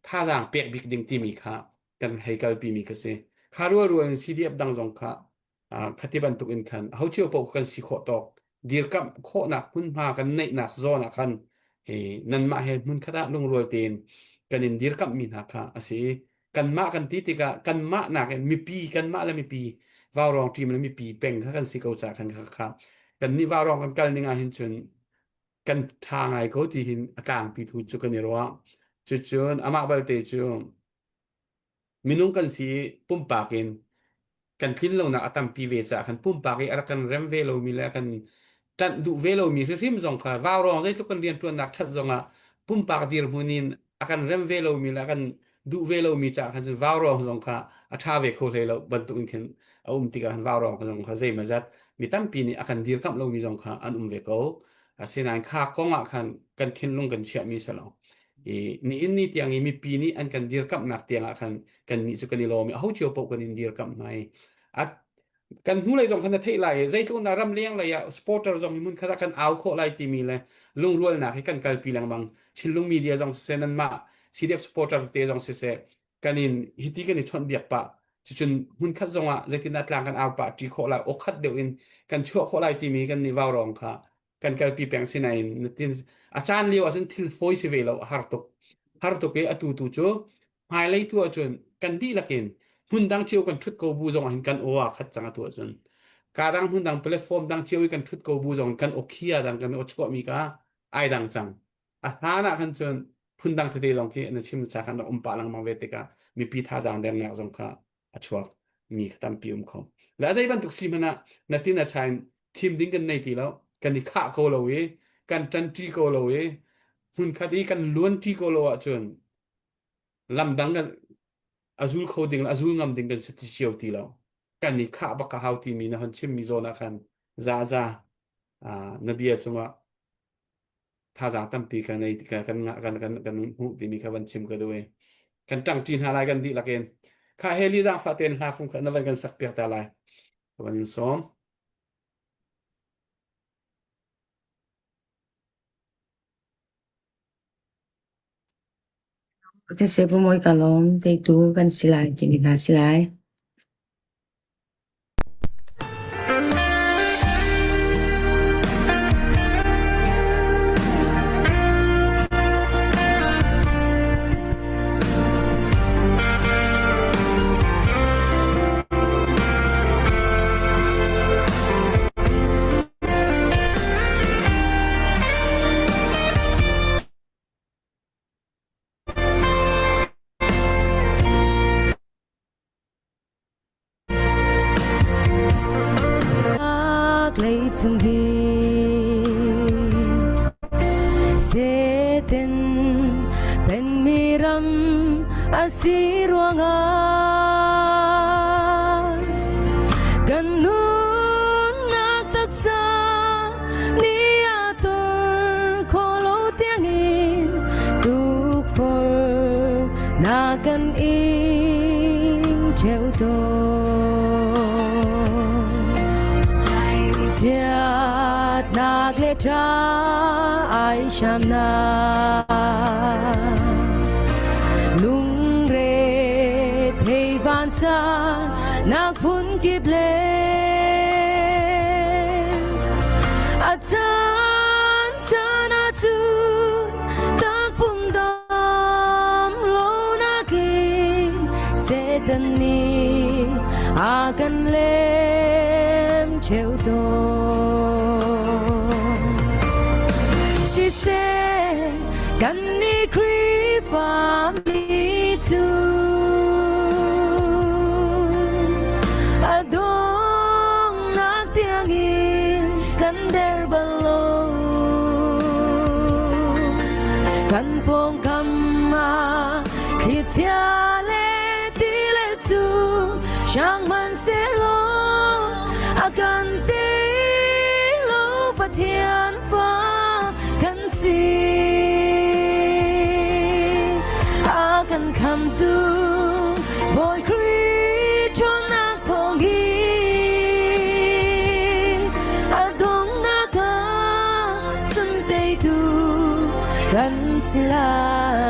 thazaang pek bik ding timi kha kan hei kalpi mi kha si. Kha rual rual in CDF dang zong kha khati bantuk in khan ho cio paoh kan si khawh tawk dirkamh khawhnak hmunhma kan neihnak zawn ah khan nanmah he hmun khat ah lungrual tein kan in dirkamh mi hna kha a si kanmah kan ti tikah kanmah nakin mipi kanmah le mipi vaurawng team le mipi peng kha kan si ko ca khan kha kha kan nih vaurawng kan kal ning ah hin cun. Kan ṭha ngai ko ti hin a tlangpi tu cu kan i ruah. Cucun amah balte cu minung kan si i pumpak in kan tlin lonak a tampi ve caah khan pumpak i a rak kan rem ve lomi le a kan ṭanh duh ve lomi hrimhrim zong kha vaurawng zeitluk kan rianṭuannak ṭhat zongah pumpak dirhmun in a kan rem ve lomi le a kan duh ve lomi caah khan cun vaurawng zong kha a ṭha ve kho hlei lo bantuk in khin a um tikah khan vaurawng zong kha zeimawzat mi tampi nih a kan dirkamh lomi zong kha an um ve ko. Asinain kha kong ah khan kan thinlung kan chiahmi si lo. I nihin ni tiang i mipi nih an kan dirkamhnak tiang ah khan kannih cu kan i lawm i aho cio paoh kan in dirkamh hna i a kan hnulei zong khan na theih lai i zeitluk na ram leng lei ah supporter zong hi hmun khat ah kan au khawh lai timi le lungrualnak hi kan kalpi lengmang Chinlung media zong siseh nanmah CDF supporter te zong siseh kan in hiti kan i chawnh biak pah cucun hmun khat zong ah zeitindah tlang kan au pah ṭi khawh lai aw khat deuh in kan chuah khawh lai timi kan nih vaurawng kha kan kalpi peng sinain natin a caan lio ahcun thil fawi si ve lo a har tuk har tuk i atu tu cu hmailei tu ahcun kan dihlak in hmun dang cio kan ṭhut ko bu zong ah hin kan aw aa khat cang atu ahcun ka dang hmun dang platform dang cio i kan ṭhut ko bu zong in kan aw khia dang kan aw chuahmi kha ai dang cang a hlan ah khan cun phundang tete zong khi na chim cha khan rak um pah lengmang ve tikah mipi thazaang dernak zong kha a chuak mi kha tampi um kho le zei bantuk si hmanh ah na tin a chain thim ding kan nei ti lo kan i khah ko lo i kan ṭanṭi ko lo i hmunkhat i kan luanṭi ko lo ahcun lam dang kan a zul kho ding le a zul ngam ding kan si ti cio ti lo kan i khah bak ka hau timi na hon chimmi zawn ah khan za za na bia cungah thazaang tampi kan ei kan kan kan kan kan hmuh timi kha van chim ka duh i kan ṭangṭi hna lai kan dihlak in kha heli zaangfah tein hla fung kha na van kan sak piak ta lai ka van in sawm. Siseh Pu ka lawm teitu kan si lai timi hna si lai. Leicung hi Satan penmi ram a si ruangah kan nunnak taksa ni a tur khawh lo tiangin tukforh na kan ing ṭheo tawn. Chiatnak le ṭha ai hramnak lungre thei vansan nak phun kip le a caan caan ahcun takpum dam lo nakin Satan nih a kan lem cheu tawn. Siseh kan nih Khrihfa mi cu a donghnak tiangin kan der bal lo. Kan pawngkam ah thlichia le ti le cu hrang hmanhsehlaw a kan ti lo Pathian fa kan si. A kan khamtu Bawi Khrih ṭhawnnak thawng hi a donghnak ah cun teitu kan si lai.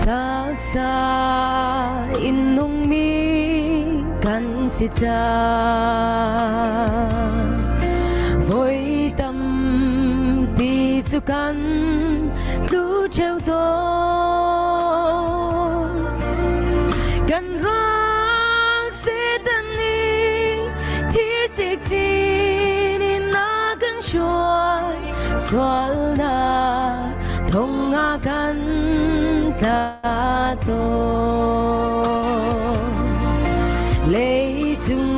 Taksa in nungmi kan si cang. cu kan tlu ṭheo tawn. Kan ral Satan nih thir cikcin in a kan hruai sualnak thong ah kan tla tawn. Leicung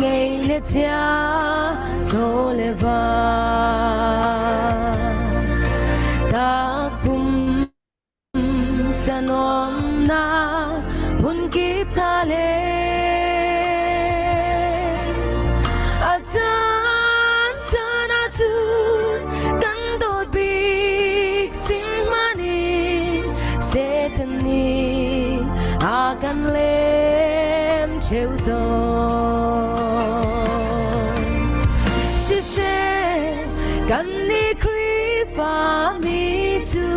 ngei le chia chaw le va takpum sanuamnak phunkip hna le a caan caan ahcun kan dawt bik sin hmanh in Satan nih a kan lem ṭheo tawn. Siseh, kannih Khrihfa mi cu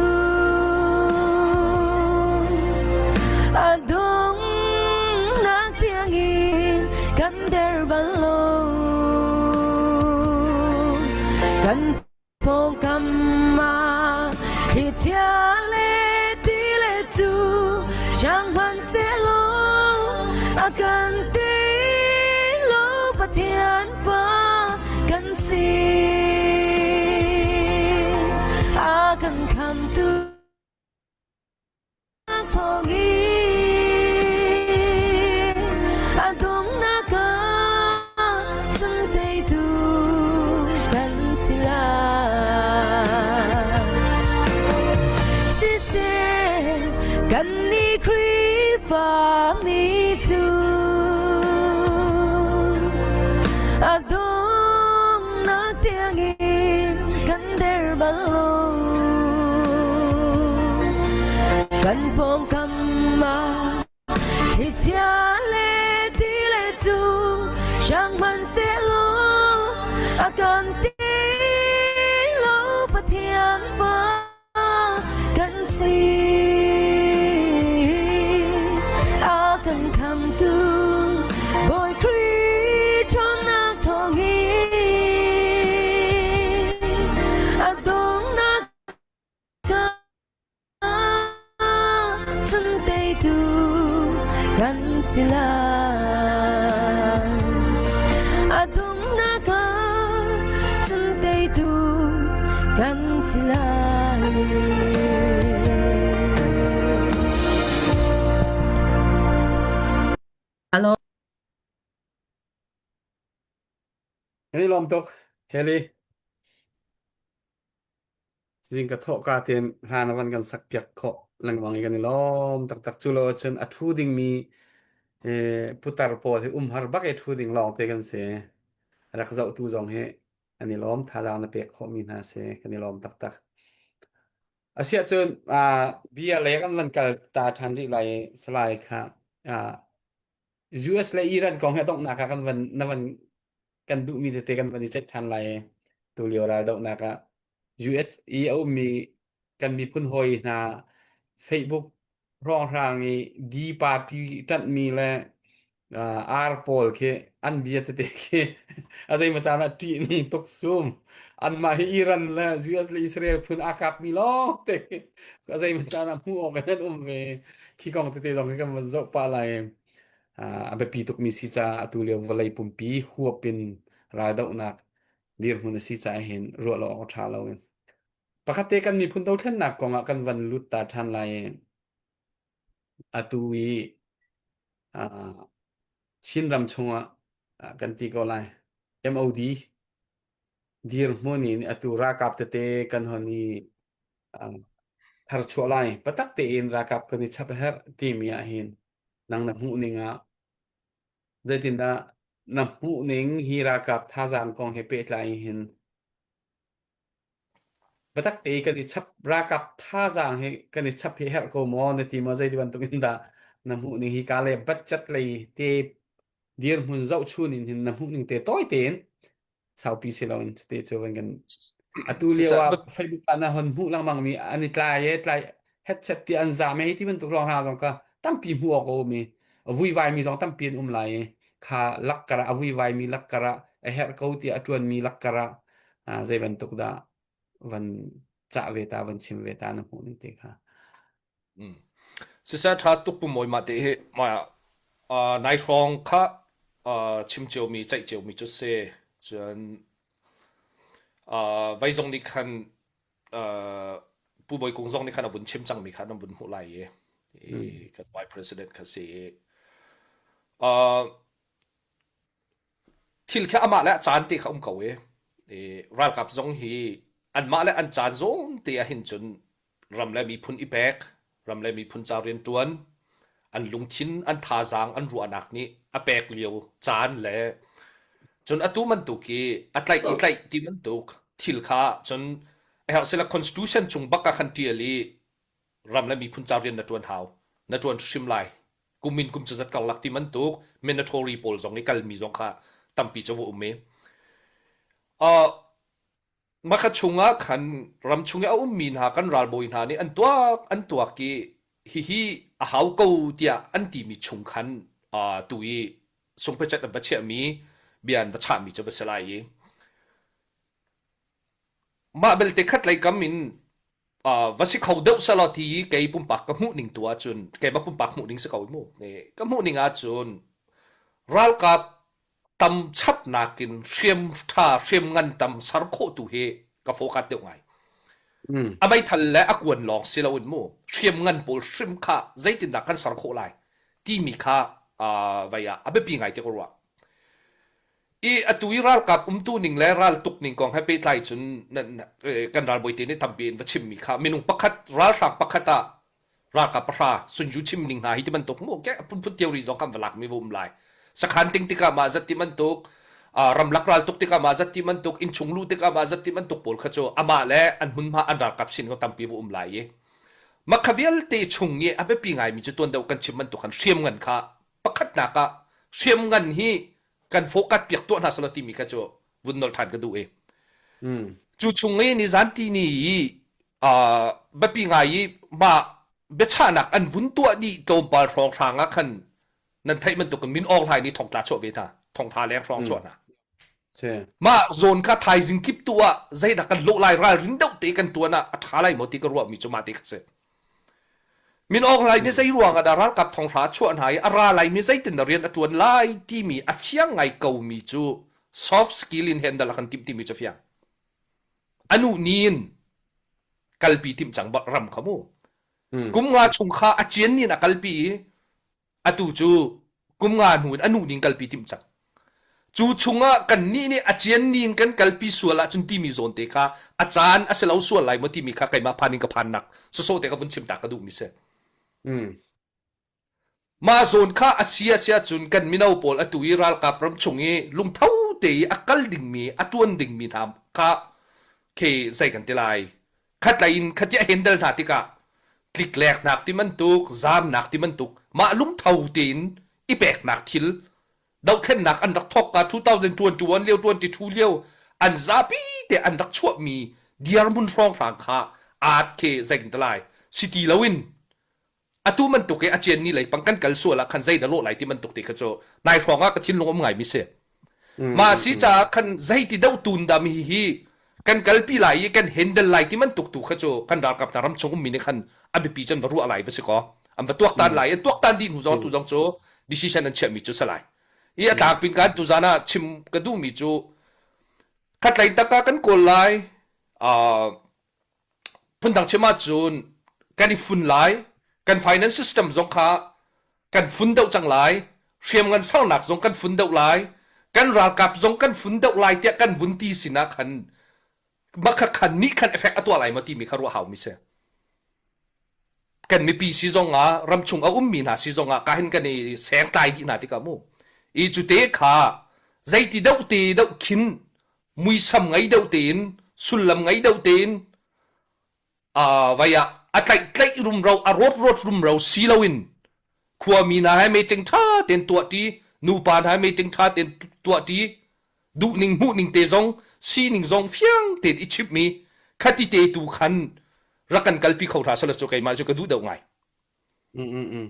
a donghnak tiangin kan der bal lo. Kan Pawngkam ah thlichia le ti le cu hrang hmanhsehlaw a kan ti lo Pathian fa kan si. A kan khamtu A donghnak ah cun teitu kan si lai. Siseh, kannih Khrihfa mi cu a donghnak tiangin kan der bal lo. Kan pawngkam ah thlichia le ti le cu hrang hmanhsehlaw a kan ti lo Pathian fa kan si. A kan khamtu Bawi Khrih ṭhawnnak thawngin a donghnak Cun teitu kan si lai. A donghnak ah cun teitu kan si lai. Hello. Kan i lawm tuk, Haley. Zing ka thawhka tein hla na van kan sakpiak khawh lengmang i kan i lawm taktak. Cu lo ahcun a ṭhu dingmi putar pawl hi umhar bak i ṭhu ding lawngte kan si. A rak zohtu zong hi an i lawm, thazaang na pek khawhmi hna si. Kan i lawm taktak. Asiahcun bia lei kan van kal ta ṭhan rih lai i Salai kha US le Iran kong hi a donghnak ah kan van na van kan duhmi tete kan van i ceih ṭhan lai i tulio raldohnak ah US i a ummi kan miphun hawi hna Facebook hrawnghrang i D party ṭanhmi le uh, R pawl khi an bia tete khi a zeimaw caan ah ṭih tuk sum anmah hi Iran le US le Israel phun aa kapmi lawng te a zeimaw caan ah hmuh awk in an um ve khi kong tete zong khi kan van zoh pah lai a biapi tukmi si caah atu lio vawlei pumpi huap in raldohnak dirhmun a si caah hin ruah lo awk a ṭha lo in. Pakhat te kan miphun dothlennak kong ah kan van lut ta ṭhan lai i atu i Chinram chungah kan ti ko lai MOD dirhmun in atu ralkap tete kan hon i tharchuah lai patak tein ralkap kan i chap a herh timi ah hin nang na hmuh ning ah zeitindah na hmuh ning hi ralkap thazaang kong he pehtlai hin biatak te kan i chap ralkap thazaang hi kan i chap hi herh ko maw na ti maw zei ti bantuk in dah na hmuh ning hi ka le budget lei te dirhmun zohchun in hin na hmuh ning te tawi tein saupi si loin cute cu van kan atu lio ah Facebook ah na hon hmuh lengmang mi an i tlai e tlai headset ti an zam e ti bantuk ruang hna zong ka tampi hmuh awk a um i a vuivai mi zong tampi an um lai i kha lakkar ah a vuivai mi lakkar ah a herh ko tiah a ṭuan mi lakkar ah zei bantuk dah? van cah ve ta van chim ve ta na hmuh ning te kha. Mm. Siseh ṭha tuk pu mawi mah te hi ma uh, nai hrawng kha uh, chim ciomi ceih ciomi cu si cun uh, vai zong nih khan uh, Pu Bawi Kung zong nih khan a vun chim cangmi kha nan vun hmuh lai i, i Mm. kan vice president kha si i uh, thil kha amah le a caan te kha um ko i, i ralkap zong hi anmah le an caan zawn te ah hin cun ram le miphun i pek ram le miphun ca rianṭuan an lungthin an thazaang an ruahnak nih a pek lio caan le cun atu bantuk i a tlaih i tlaih ti bantuk thil kha cun a herh sila constitution chung bak ah khan ṭial i ram le miphun ca rian na ṭuan hau na ṭuan hrim lai kum in kum cazat karlak ti bantuk mandatory pawl zong i kalmi zong kha tampi cu va um i uh, Makha chungah khan ramchung i a ummi hna kan ralbawi hna nih an tuak an tuak i hihi a hau ko tiah an timi chung khan uh, tu i sungpecet an va chiahmi bia an va chahmi cu va si lai i mah belte khat lei kam in uh, va si kho deuh selaw ti kei pumpak ka hmuh ning tu ahcun keimah pumpak hmuh ning si ko mu ka hmuh ning ahcun ralkap tam chapnak in hriam ṭha hriam ngan tam ser khawh tu hi ka focus deuh ngai. Mm. A meithal le a kuan lawng si loin mu hriam ngan pawl hrim kha zeitindah kan ser khawh lai timi kha uh, vai ah a biapi ngai ti ka ruah. I atu i ralkap umtu ning le raltuk ning kong he pehtlai cun kan ralbawi te nih tampi in va chimmi kha minung pakhat ralhrang pakhat ah ralkap pahra sunju chim ning hna hi ti bantuk mu ke phunphun theory zong kan va lak mi va um lai sakhan ting tikah mah zat ti bantuk ramlak ral tuk tikah mah zat ti bantuk innchung lu tikah mah zat ti bantuk pawl kha cu amah le an hmunhma an ralkap sin ko tampi va um lai i makha vialte chung i a biapi ngaimi cu tuan deuh kan chim bantuk khan hriam ngan kha pakhatnak ah hriam ngan hi kan focus piak tuah hna sala timi kha cu vun nolh ṭhan ka duh i Mm. cu chung i nizan ti ni i uh, biapi ngai i mah biachahnak an vun tuah dih tlawmpal hrawnghrang ah khan nan theih bantuk in Min Aung Hlaing nih thongtla chuah ve hna thongtha leng hrawng Mm. chuah hna Si. mah zawn kha thaizing kip tu ah zeidah kan lawh lai ralrin deuh te kan tuan ah a ṭha lai maw ti ka ruahmi cu mah ti kha si Min Aung Hlaing nih zei ruang ah dah ralkap thonghra a chuah hna i a ra laimi zeitin dah rian a ṭuan lai timi a fiang ngai komi cu soft skill in handle a kan timh timi cu fiang. Anu ni in kalpi timh cang ram kha mu. Mm. Kum nga chung kha a cian ni in a kalpi i atu cu kum nga hnu in a nu ning kalpi timh cang. Cu chungah kannih nih a cian ni in kan kalpi sual ahcun timi zawn te kha a caan a si lo sual lai maw timi kha keimah phan in ka phannak sawsawh te ka vun chim ta ka duhmi si. Mm. Mah zawn kha a si a si ahcun kan mino pawl atu i ralkap ram chung i lungtho te i a kal dingmi a ṭuan dingmi hna kha khi zei kan ti lai khatlei in khatia handle hna tikah tlikleknak ti bantuk zaamnak ti bantuk mah lungtho tein i peknak thil dohthlennak an rak thawk ka 2021 lio 22 lio an zapi te an rak chuahmi dirhmun hrawnghrang kha aat khi zei kan ti lai si ti loin atu bantuk i a cian ni lei pang kan kal sual ah khan zei dah lawh lai ti bantuk ti kha cu nai hrawng ah ka thinlung um ngai mi si mah si caah khan zei ti deuh tun dah mi hi kan kalpi lai i kan handle lai ti bantuk tu kha cu kan ralkap hna ram chung ummi nih khan a biapi cun va ruah lai va si kaw an va tuaktan lai an tuaktan dih hnu zong tu zong cu decision an chiahmi cu si lai i a tlangpin kan tu zan ah chim ka duhmi cu khatlei taka kan kawl lai Phundang chim ahcun kan i fun lai, kan finance system zong kha kan fun deuh cang lai, hriamngan sernak zong kan fun deuh lai, kan ralkap zong kan fun deuh lai tiah kan vun ti sinah khan makha khan nih khan effect a tuah lai maw timi kha ruah haumi si. Kan mipi si zong ah ramchung a ummi hna si zong ah ka hin kan i sengtlai dih hna tikah mu. I cu te kha zeiti deuh te deuh khin muisam ngei deuh tein sullam ngei deuh tein uh, vai ah a tlaih tlaih rumro a rawt rawt rumro si loin khuami hna he meeting ṭha tein tuah ṭi nupa hna he meeting ṭha tein tuah ṭi duhning hmuhning te zong sining zong fiang tein i chimhmi khati te tu khan rak kan kalpi kho hna sala cu keimah cu ka duh deuh ngai. Mm, mm, mm.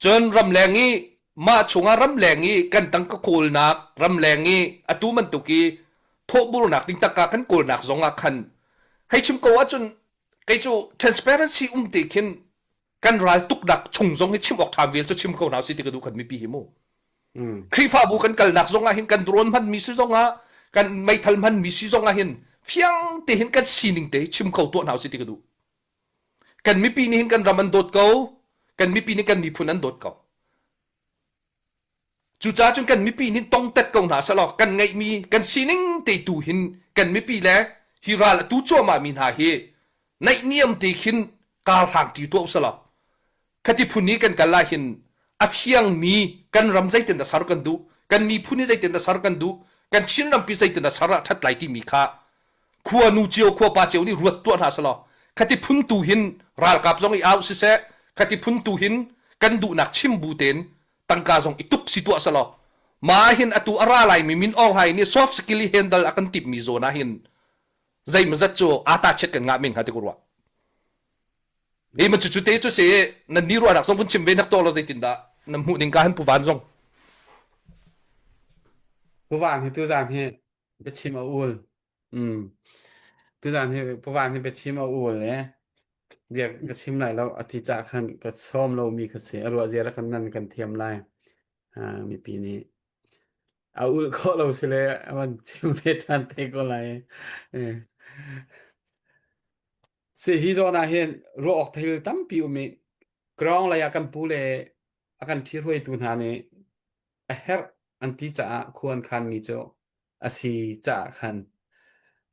Cun ramleng i mah chungah ramleng i kan tangka kawlnak, ramleng i atu bantuk i thawhburnak ding tangka kan kawlnak zongah khan Hei chim ko ahcun kei cu transparency um te khin kan ral tuknak chung zong hi chim awk ṭha vial cu chim ko hna si ti ka duh khat mipi hi mu. Khrihfabu kan kalnak zong ah hin kan drone hman mi si zong ah kan meithal hman mi si zong ah hin fiang te hin kan sining te chim kho tuah hna si ti ka duh. Kan mipi nih hin kan ram an dawt ko, kan mipi nih kan miphun an dawt ko. Cucaah cun kan mipi nih tongtet ko hna selaw kan ngeihmi kan sining te tu hin kan mipi le hi ral a tu cuahmah mi hna hi naihniam te khin kar hrang ṭi tuah usalaw khati phun i kan kal ah hin a fiangmi kan ram zeitin dah ser kan duh kan miphun hi zeitin dah ser kan duh kan Chin rampi zeitin dah ser ah ṭhat lai timi kha khua nu cio khua pa cio nih ruat tuah hna selaw khati phun tu hin ralkap zong i au siseh khati phun tu hin kan duhnak chim bu tein tangka zong i tuk si tuah selaw ma hin atu a ra laimi min Aung Hlaing nih soft skill i handle a kan timmi zawn ah hin zeimazat cu ata chet kan ngah men hnga ti ku ruah ni ma cu cu te cu si nan ni ruahnak zong vun chim ve nak to lo zeitin dah na hmuh ning ka han pu van zong Pu Van hi tuzan hi biachim a ul. Mm. Tuzan hi Pu Van hi biachim a ul e. Bia ka chim lai lo a ti cah khan ka sawm lo mi kha si a ruah zia kan nan kan thiam lai. Ah, mipi nih a ul khawh lo si le a van chim ve ṭhan te ko lai. Eh. Si hi zawn ah hin ruah awk thil tampi um i ground lei ah kan pu le a kan ṭhihruaitu hna nih a herh an ti caah khua an khanmi cu a si caah khan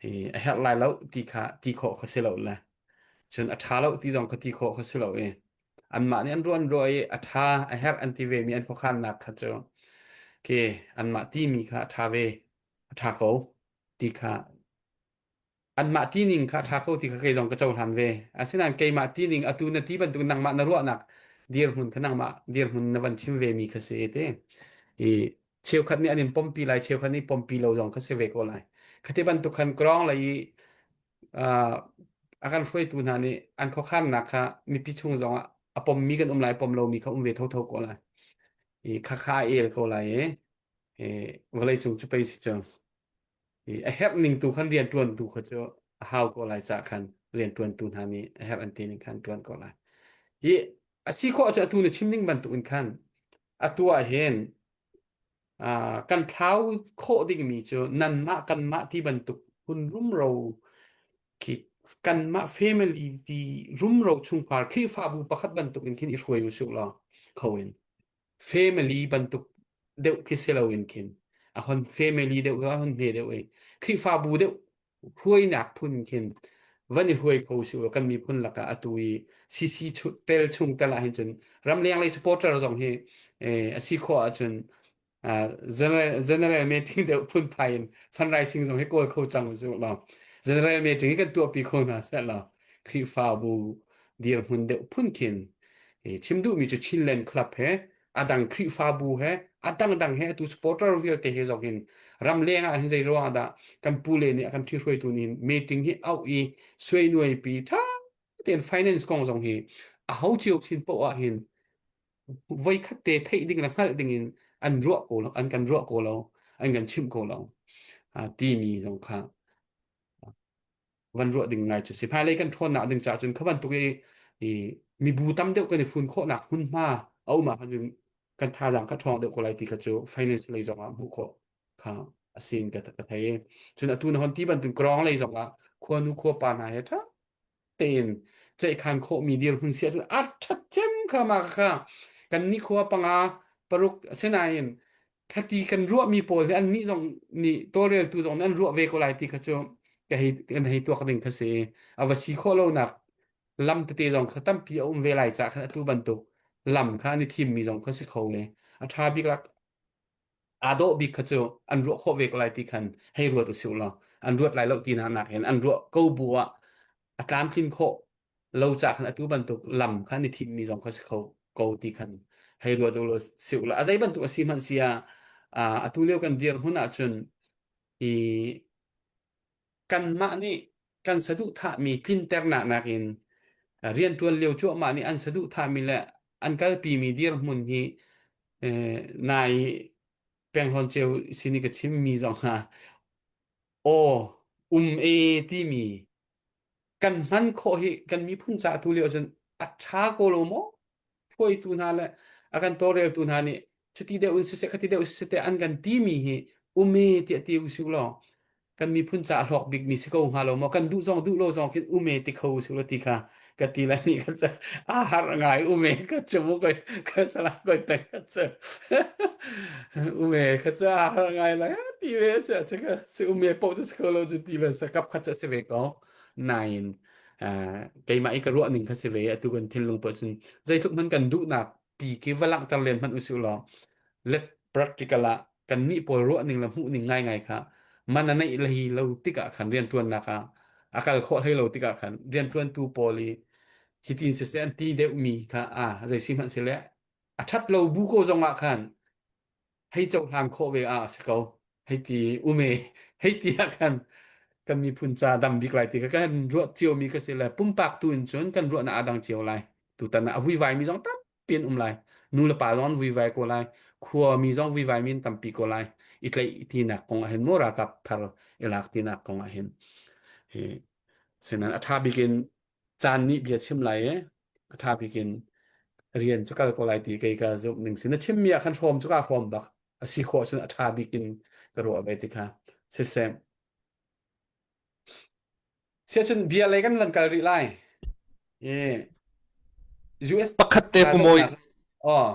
hi a herh lai lo ti kha ti khawh kha si lo le cun a ṭha lo ti zong kha ti khawh kha si lo i anmah nih an ruah an ruah i a ṭha a herh an ti ve mi an khuakhannak kha cu ke anmah timi kha a ṭha ve a ṭha ko ti kha anmah tining kha a ṭha ko ti kha kei zong ka cohlan ve. Asinain keimah tining atu na ti bantuk nangmah na ruahnak dirhmun kha nangmah dirhmun na van chim ve mi kha si te. I cheukhat nih an in pompi lai, cheukhat nih pompi lo zong kha si ve ko lai. Khati bantuk khan krong lei i uh, a kan hruaitu hna nih an khuakhannak kha mipi chung zong ah a pommi kan um lai, pom lomi kha um ve thotho ko lai. I kha kha a el ko lai i, i vawlei cung cu pei si cu. A herh ning tu khan rianṭuantu kha cu a hau ko lai cah khan rianṭuantu hna nih a herh an ti ning khan ṭuan ko lai. Hi a si khawh cu atu na chim ning bantuk in khan atu ah hin kan thlau khawh dingmi cu nanmah kanmah ti bantuk hun rumro khi kanmah family ti rumro chungkhar Khrihfabu pakhat bantuk in khin i hruai u sih law kho in family bantuk deuh khi si loin khin a hon family deuh a hon hme deuh i Khrihfabu deuh hruainak phun khin van i hruai kho si kan miphun lakah atu i CC tel chung tel ah hin cun ramleng lei supporter zong hi a si khawh ahcun general general meeting deuh phunphai in fundraising zong hi kawl kho cang u law general meeting hi kan tuahpi kho hna seh law Khrihfabu dirhmun deuh phun khin chim duhmi cu Chinland Club he adang Khrihfabu he adang dang he atu supporter vialte he zong hin ramleng ah hin zei ruang dah kan pu le nih a kan ṭhihruaitu nih meeting hi auh i suainuai pi ṭha tein finance kong zong hi a ho cio chin poah ah hin voikhat te theih ding le hngalh ding in an ruah ko lo an kan ruah ko lo an kan chimh ko lo timi zong kha van ruah ding ngai cu si hmailei kan ṭhawnnak ding caah cun kha bantuk i, i mibu tam deuh kan i fun khawhnak hmunhma a um ah khan cun kan thazaang kha ṭhawng deuh ko lai ti kha cu finance lei zong ah hmuh khawh kha a si in ka, ka thei cun atu na hon ti bantuk krong lei zong ah khuanu khuapa hna he ṭha tein ceihkhan khawhmi dirhmun si ahcun a ṭhat cem kha ma kha kan nih khua panga paruk asinain khati kan ruahmi pawl hi annih zong nih tawlreltu zong nih an ruah ve ko lai ti kha cu ka hei kan hei tuak ding kha si a va si khawh lonak lam tete zong kha tampi a um ve lai caah khan atu bantuk lam kha an i thimmi zong kha si kho le a ṭha bik lak aa dawh bik kha cu an ruah khawh ve ko lai ti khan hei ruat usih law an ruat lai lo ti nak nakin an ruah ko bu ah a tlamtlin khawh lo cah khan atu bantuk lam kha an i thimmi zong kha si kho ko ti khan hei ruat u law si u law a zei bantuk a si hmanh si ah atu lio kan dirhmun ahcun i kanmah nih kan saduhthahmi tlinternak nakin rianṭuan lio cuahmah nih an saduhthahmi le an kalpimi dirhmun hi nai penghlawn ceu sin i ka chimmi zong ah aw um e timi. Kan hman khawh hi kan miphun ca tu lio cun a ṭha ko lo maw? Hruaitu hna le a kan tawlreltu hna nih cuti deuh in siseh khati deuh siseh tiah an kan timi hi ume tiah ti usih law kan miphun ca a hlawk bikmi si ko hnga lo maw? Kan duh zong duh lo zong khin ume ti kho usih law ti kha ka ti lai ni ka a har ngai ume ka cu mu koi ka sala koi peng ka cu ume ka cu a har ngai lai ti ve cu se ka si ume po cu si ko lo cu ti ve sa kap khat cu si ve ko nain keimah i ka ruah ning kha si ve atu kan thinlung po cun zeitluk hman kan duhnak pi ki va langhter len hmanh usih law let practical ah kan nih pawl ruah ning le hmuh ning ngaingai kha man a neih lei lo tikah khan rianṭuannak ah a kal khawh hlei lo tikah khan rianṭuantu pawl i hitin siseh an ti deuhmi kha a zei si hmanh sile a ṭhat lo bu ko zong ah khan hei cohlan khawh ve ah a si ko hei ti ume hei ti ah khan kan miphun ca dam bik lai ti kha kan ruah ciomi ka si le pumpak tu in cun kan ruahnak a dang cio lai tutan ah a vuivai mi zong tampi an um lai nu le pa zong an vuivai ko lai khua mi zong vuivai mi an tampi ko lai i tlaih tinak kong ah hin maw ralkap thar i lak tinak kong ah hin hi sinan a ṭha bik in caan nih bia chim lai i a ṭha bik in rian cu kal ko lai ti kei ka zumh ning si na chimmi ah khan hrawm cu kaa hrawm bak a si khawh cun a ṭha bik in ka ruah ve ti kha siseh siacun bia lei kan lan kal rih lai i US Pakhat te pu Mawi oh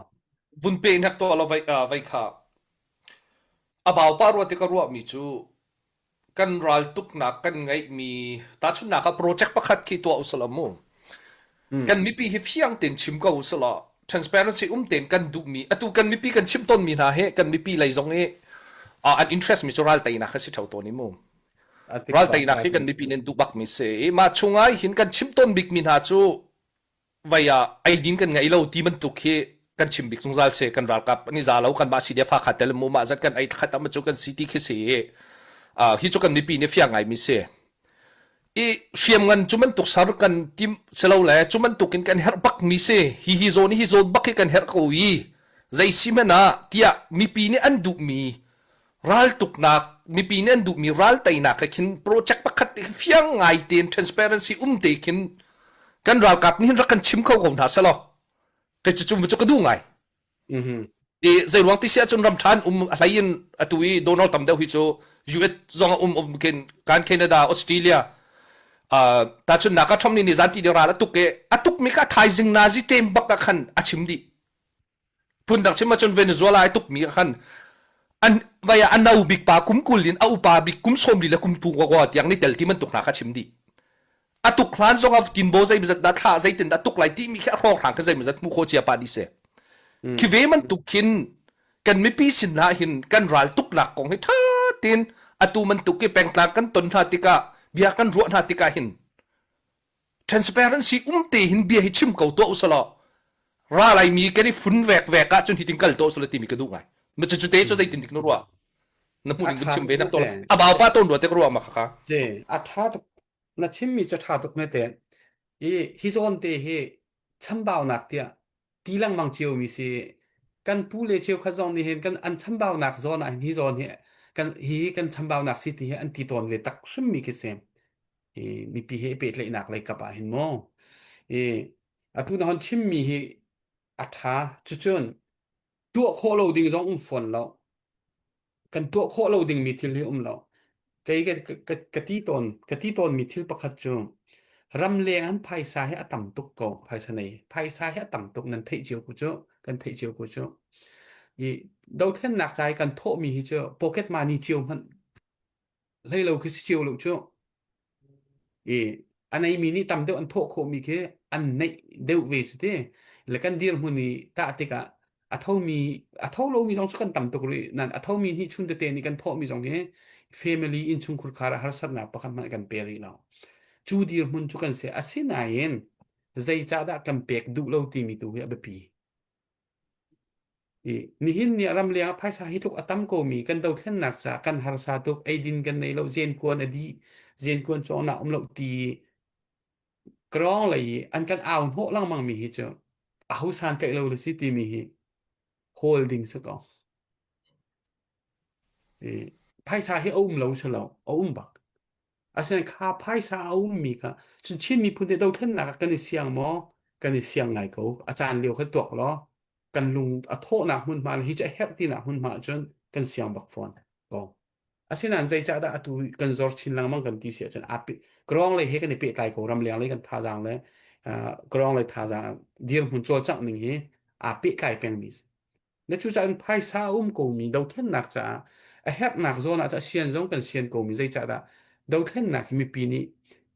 vun pe hnek to lo vai vai kha a bau pa ruat ti ka ruah mi cu kan raltuknak kan ngeihmi tahchunhnak ah project pakhat khi tuah usalaw mu kan mipi hi fiang tein chim ko usalaw transparency um tein kan duhmi atu kan mipi kan chim tawnmi hna hi kan mipi lei zong i an interest mi cu ral teinak kha si theo tawn i mu ral teinak hi kan mipi nih duh bak mi si i mah chungah hin kan chim tawn bik mi hna cu vai ah eidin kan ngei lo ti bantuk hi kan chim bik zungzal si kan ralkap an i za lo kan mah CDF Hakha tel mu mah zat kan ei khat am cu kan si ti khi si hi cu kan mipi nih fiang ngai mi si i hriamngan cu bantuk sar kan tim silo le cu bantuk in kan herh bak mi si hi hi zawn hi zawn bak hi kan herh ko i zei si hmanh ah tiah mipi nih an duh mi raltuknak mipi nih an duhmi ral teinak he khin project pakhat te fiang ngai tein transparency um te khin kan ralkap nih hin rak kan chim kho ko hna selaw kei cu cu ka duh ngai i zei ruang ti si ahcun ram ṭhan um a hlei in atu i Donald tam deuh hi cu US zong a um um khin kan Canada Australia uh, tahchunnak ah Trump nih ni zan ti ral a tuk i a tuk mi kha thaizing nazi tem bak ah khan a chim dih Phundang chim ahcun Venezuela ai tukmi ah khan an vai ah a no bik pa kum 20 in a upa bik kum 40 le kum tu kwa tiang ni tel ti bantuk hna kha chim dih. A tuk hlan zong ah tinbo zeimazat dah thla zeitin dah tuk lai timi khi a hrawkhrang kha zeimazat hmuh khawh cia pa dih si. Khi ve bantuk khin kan mipi sin ah hin kan ral tuknak kong hi ṭha tein atu bantuk i pengtlang kan ton hna tikah bia kan ruah hna tikah hin transparency um te hin bia hi chim ko tuah usalaw ra lai mi kan i fun vek vek ah cun hitin kal to usala timi ka duh ngai ma cu te cu zeitin dik na ruah na hmuh ning chim ve nak to a bau pa ton rua te ka ruah ma kha kha je a tha tuk na chim mi cu tha tuk me te i hi zawn te hi chambaunak tiah ti lengmang cio mi si kan pu le cheu khat zong nih hin kan an chambaunak zawn ah hin hi zawn hi kan hi kan chambaunak si ti hi an ti tawn ve tak hrim mi khi si i mipi he i pehtlaihnak lei kap ah hin mu i atu na hon chimmi hi a ṭha cucun tuah khawh lo ding zong um fawn lo kan tuah khawh lo dingmi thil hi um lo kei ka, ka, ka ti tawn ka ti tawnmi thil pakhat cu ramleng an phaisa hi a tam tuk ko phaisa nei phaisa hi a tam tuk nan theih cio ku cu kan theih cio ku cu i dothlennak ca i kan thawhmi hi cu pocket money cio hmanh hlei lo khi si cio lo cu i a neimi nih tam deuh an thawh khawhmi khi an neih deuh ve cu ti le kan dirhmun i tah tikah a thomi a tho lomi zong cu kan tam tuk rih nan a thomi nih chun tete nih kan thawhmi zong hi family innchungkhur khar ah harsatnak pakhat hmanh kan pe rih lo cu dirhmun cu kan si asinain zeicahdah kan pek duh lo timi tu hi a biapi I nihin ni ah ramleng ah phaisa hi tluk a tam komi kan dothlennak caah kan harsa tuk, eidin kan nei lo, zenkuan a dih, zenkuan cawngnak um lo ti krawng lei i an kan au hnawh lengmang mi hi cu aho san tlaih lo le si timi hi hawl ding si ko. I phaisa hi a um lo si lo, a um bak. Asinain kha phaisa a ummi kha cun Chin miphun nih dothlennak ah kan i siang maw? Kan i siang ngai ko. A caan lio kha tuak law kan lung a thawhnak hmunhma le hi cu a herh tinak hmunhma ahcun kan siang bak fawn ko. Asinain zeicahdah atu kan zor chin lengmang kan ti si ahcun aa pe krawng lei he kan i pehtlai ko ramleng lei kan thazaang le uh, krawng lei thazaang dirhmun cawlcangh ning hi aa pehtlai pengmi si. Na cucaah phaisa a um komi dothlennak caah a herhnak zawn ah sian zong kan sian komi zeicahdah dothlennak hi mipi nih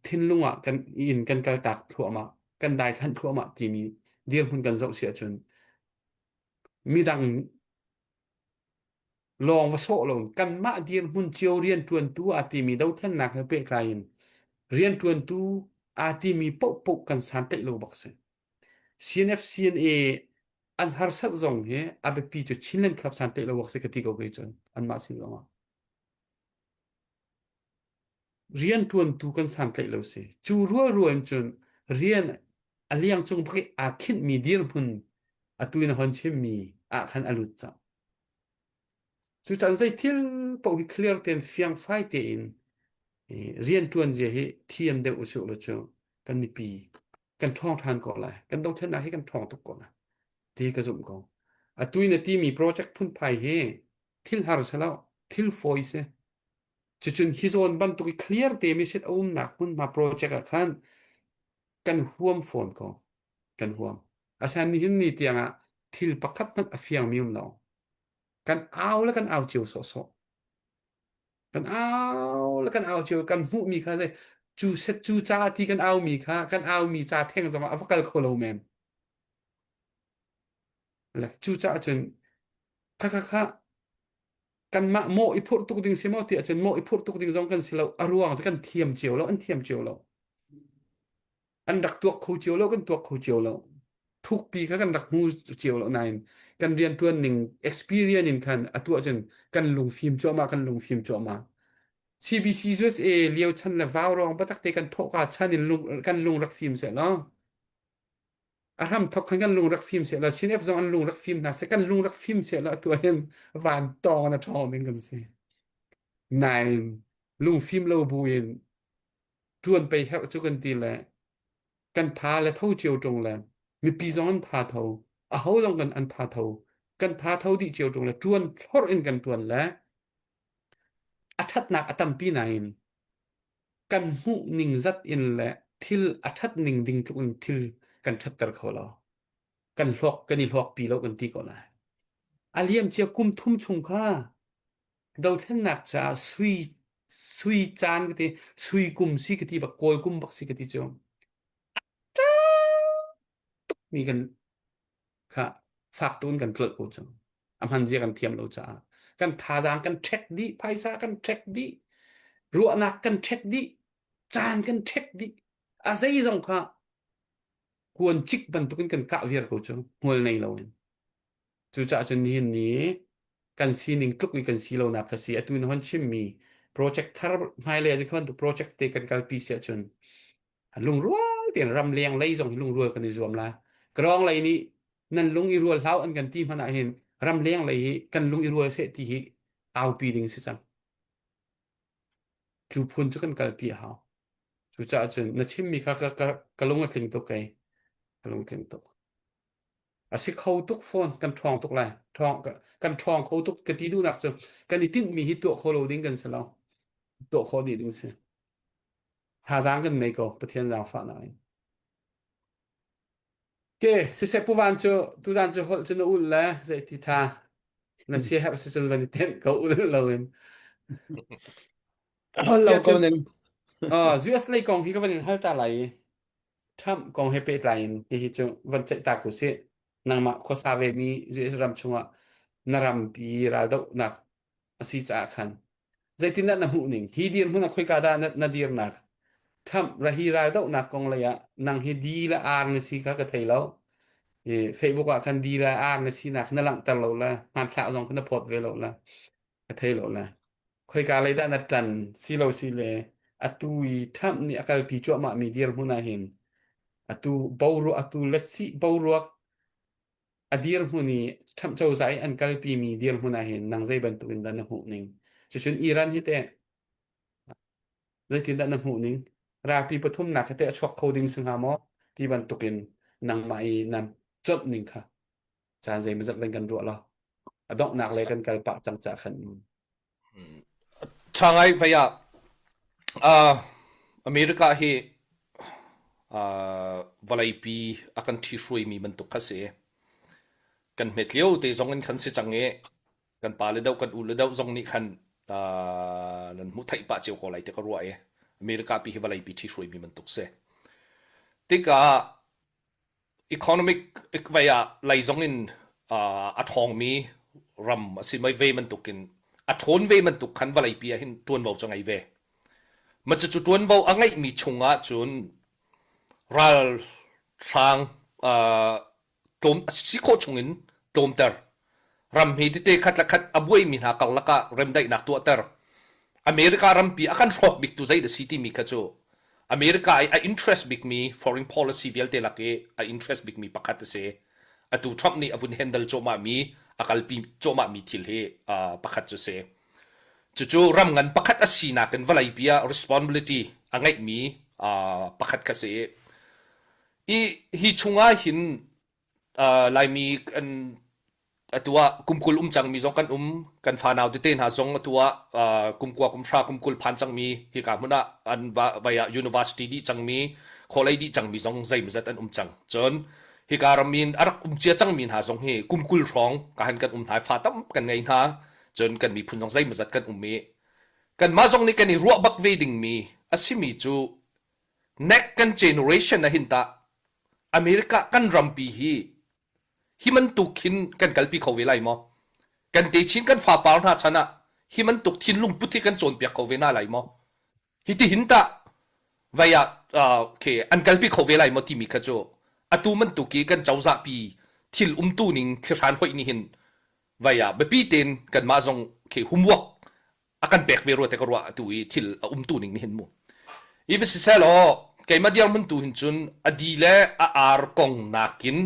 thinlung ah kan in kan kaltak thluahmah kan daithlanh thluahmah timi dirhmun kan zoh si ahcun midang lawng va sawh lo kanmah dirhmun cio rianṭuantu aa timi dothlennak he pehtlai in rianṭuantu aa timi paohpaoh kan santlaih lo bak si. CNF CNA an harsat zong hi a biapi cu Chinland Club santlaih lo awk si ka ti ko kei cun anmah sin zong ah. Rianṭuantu kan santlaih lo si. Cu rualrual in cun rian a liang cung bak i aa khinhmi dirhmun atu in a hon chimmi ah khan a lut cang. Cucan zei thil paoh hi clear tein fiangfai tein rianṭuan zia hi thiam deuh usih law cu kan mipi kan ṭhawng ṭhan ko lai. Kan dothlennak hi kan ṭhawng tuk ko lai ti ka zumh ko. Atu in a timi project phunphai hi thil har si lo, thil fawi si. Cucun hi zawn bantuk i clear te mi shit a umnak hmunhma project ah khan kan huam fawn ko. Kan huam. Asan nihin ni tiangah thil pakhat hmanh a fiangmi um lo. Kan au le kan au cio sawhsawh. Kan au le kan au cio kan hmuhmi kha zei cu set cu ca ti kan aumi kha kan aumi ca theng zongah a va kal kho lo men. Le cu caah cun kha kha kha kanmah mawh i phurh tuk ding si maw ti ahcun mawh i phurh tuk ding zong kan si lo a ruang cu kan thiam cio lo an thiam cio lo an rak tuak kho cio lo kan tuak kho cio lo thukpi kha kan rak hmu cio lo nain kan riantuan ning experience in khan atu ahcun kan lungfim cuahmah kan lungfim cuahmah CBC USA lio chan le vau rong batak te kan thawhka chan in lung, kan lung rak fim seh law a hram thok khan kan lung rak fim seh law CNF zong an lung rak fim hna seh kan lung rak fim seh law atu ahhin van tawng na ṭhawng ding kan si nain lungfim lo bu in ṭuan pei herh cu kan ti le kan tha le tho cio ṭung le mipi zong an tha tho aho zong kan an tha tho kan tha tho dih cio ṭung le ṭuan thlorh in kan ṭuan le a ṭhatnak a tampi nain kan hmuh ning zat in le thil a ṭhat ning ding tluk in thil kan ṭhatter kho lo kan hlawk kan i hlawkpi lo kan ti ko lai a liam cia kum thum chung kha dothlennak caah sui sui caan ka ti sui kum si ka ti bak kawl kum bak si ka ti cu mi kan kha fak tuin kan tlolh ko cu a hman zia kan thiam lo caah kan thazaang kan ṭhek dih phaisa kan ṭhek dih ruahnak kan ṭhek dih caan kan ṭhek dih a zeizong kha kuan cik bantukin kan kah viar ko cu hmual nei loin Cucaah cun nihin ni kan sining tluk i kan si lonak kha si. Atu na hon chimmi project thar hmailei ah cun kha bantuk project te kan kalpi si ahcun lungrual tein ramleng lei zong hi lungrual kan i zuam la. Krawng lei nih nan lung i rual hlau an kan ti hmanh ah hin ramleng lei hi kan lung i rual seh ti hi aupi ding si cang. Cu phun cu kan kalpi a hau. Cucaah cun na chimmi kha ka, ka, ka lung a tling tuk kei. Ka lung tling tuk. A si kho tuk fawn kan ṭhawng tuk lai ṭhawng kan ṭhawng kho tuk ka ti duhnak cu kan i tinhmi hi tuah kho lo ding kan si lo tuah khawh dih ding si thazaang kan nei ko Pathian zaangfahnak in ke siseh puvan cu tuzan cu holh cu na ul le zei ti tha na sia herh si cun van i tenh ko ul lo in Hol lo ko ning. US lei kong hi ka van in hal ta lai i Trump kong he pehtlai in hihi cu van ceih ta ko sih. Nangmah khuasa vemi US ram chungah na rampi raldohnak a si caah khan zeitindah na hmuh ning? Hi dirhmun ah khoika dah na, na dirnak? Trump rahi raldohnak kong lei ah nang hi D le R na si kha ka thei lo. I Facebook ah khan D le R na sinak na langhter lo le hmanthlak zong kha na phawt ve lo le ka thei lo le. Khoika lei dah na ṭan si lo si le atu i Trump nih a kalpi cuahmahmi dirhmun ah hin atu boruak atu let's see boruak a dirhmun i Trump cozah i an kalpimi dirhmun ah hin nang zei bantuk in dah na hmuh ning cucun Iran hi teh? Zeitindah na hmuh ning? Ralpi pathumnak hi teh a chuak kho ding si hnga maw? Ti bantukin nangmah i nan conh ning kha caan zeimawzat len kan ruah law a donghnak lei kan kal pah cang cah khan. Ṭha ngai vei ah uh, America hi uh, vawleipi a kan ṭhihruaimi bantuk kha si. Kan hmet lio te zong in khan si cang i kan pa le deuh kan u le deuh zong nih khan uh, nan hmuh theih pah cio ko lai ti ka ruah i America pi hi vawleipi ṭhihruaimi bantuk si. Tikah economic vei ah lei zong in a ṭhawngmi ram a si mei ve bantukin a ṭhawn ve bantuk khan vawleipi ah hin ṭuanvo cu a ngei ve. Mah cucu ṭuanvo a ngeihmi chungah cun ralhrang tlawm a si khawh chungin tlawmter. Ram hi tete khat le khat a buaimi hna karlak ah remdaihnak tuahter. America rampi a kan hrawk biktu zei dah si timi kha cu America i a interest bikmi foreign policy vialte lak i a interest bikmi pakhat a si. Atu Trump nih a vun handle cuahmahmi, a kalpi cuahmahmi thil hi uh, pakhat cu si. Cucu ram ngan pakhat a sinak in vawleipi ah responsibility a ngeihmi uh, pakhat kha si. I hi chungah hin Laimi kan atu ah kum 20 um cangmi zong kan um. Kan fanau tete hna zong atu ah kum kua, kum hra, kum 20 phan cangmi hika hmun ah an vai ah university dih cangmi, khualei dih cangmi zong zeimawzat an um cang. Cun hika ram in a rak um cia cangmi hna zong hi kum 20 hrawng ka han kan um hna i fa tam kan ngei hna. Cun kan miphun zong zeimawzat kan um i kanmah zong nih kan i ruah bak ve dingmi a simi cu next kan generation ah hin tah America kan rampi hi hi bantuk hin kan kalpi kho ve lai maw? Kan techin kan fapar hna chan ah hi bantuk thinlung put hi kan cawnpiak kho ve hna lai maw? Hi ti hin tah vai ah uh, okay, an kalpi kho ve lai maw timi kha cu atu bantuk i kan cozahpi thil umtu ning thlihran hoih ni hin vai ah biapi tein kanmah zong khi homework a kan pek ve rua te ka ruah atu i thil a umtu ning ni hin mu i va siselaw keimah dirhmun tu hin cun a di le a ar kong nakin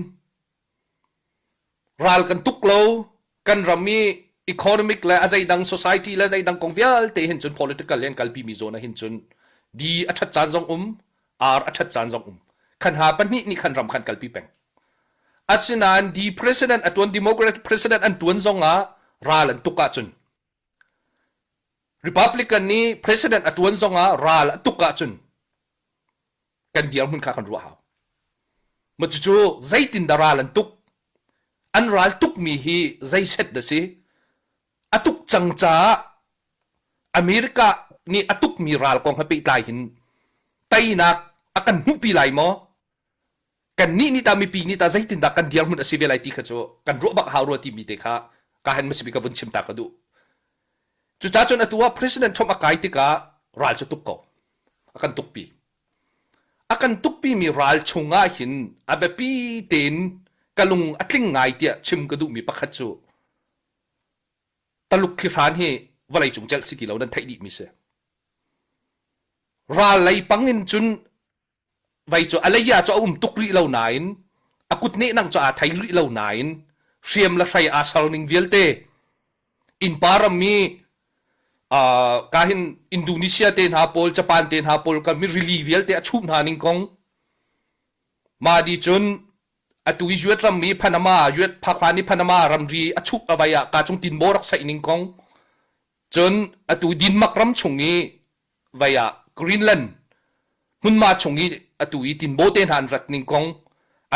ral kan tuk lo kan ram i economic le a zeidang society le zeidang kong vialte hin cun political le an kalpi mi zawn ah hin cun di a ṭhat caan zong um ar a ṭhat caan zong um khan ha pahnih nih khan ram khan kalpi peng asinain di president a ṭuan democratic president an ṭuan zong ah ral an tuk ahcun Republican nih president a ṭuan zongah ral a tuk ahcun kan dirhmun kha kan ruah hau. Ma cucu zeitindah ral an tuk? An ral tukmi hi zei set dah si? A tuk cang caah America nih a tukmi ral kong he pehtlai hin teinak a kan hmuhpi lai maw? Kannih nih tah mipi nih tah zeitindah kan dirhmun a si ve lai ti kha cu kan ruah bak hau rua timi te kha ka han masibi ka vun chim ta ka duh. Cucaah cun atu ah President Trump a kai tikah ral cu tuk ko. A kan tukpi. A kan tukpi mi ral chungah hin a biapi tein ka lung a tling ngai tiah chim ka duhmi pakhat cu Taluk thlihran hi vawleicung celh si ti lo nan theih dihmi si. Ral lei pang in cun Vei cu a leia cu a um tuk rih lo nain a kut nehnang cu aa thei rih lo nain hriam le hrei aa ser ning vialte innpa ram i uh, ka hin Indonesia te hna pawl Japan te hna pawl ka mi rili vialte a chuh hna ning kong ma di cun atu i US ram i Panama US phaklan i Panama ramri a chuh a vai ah ka cung tinbo rak saih ning kong cun atu Denmark ram chung i vai ah Greenland hmunhma chung i atu i tinbaw te hna an rat ning kong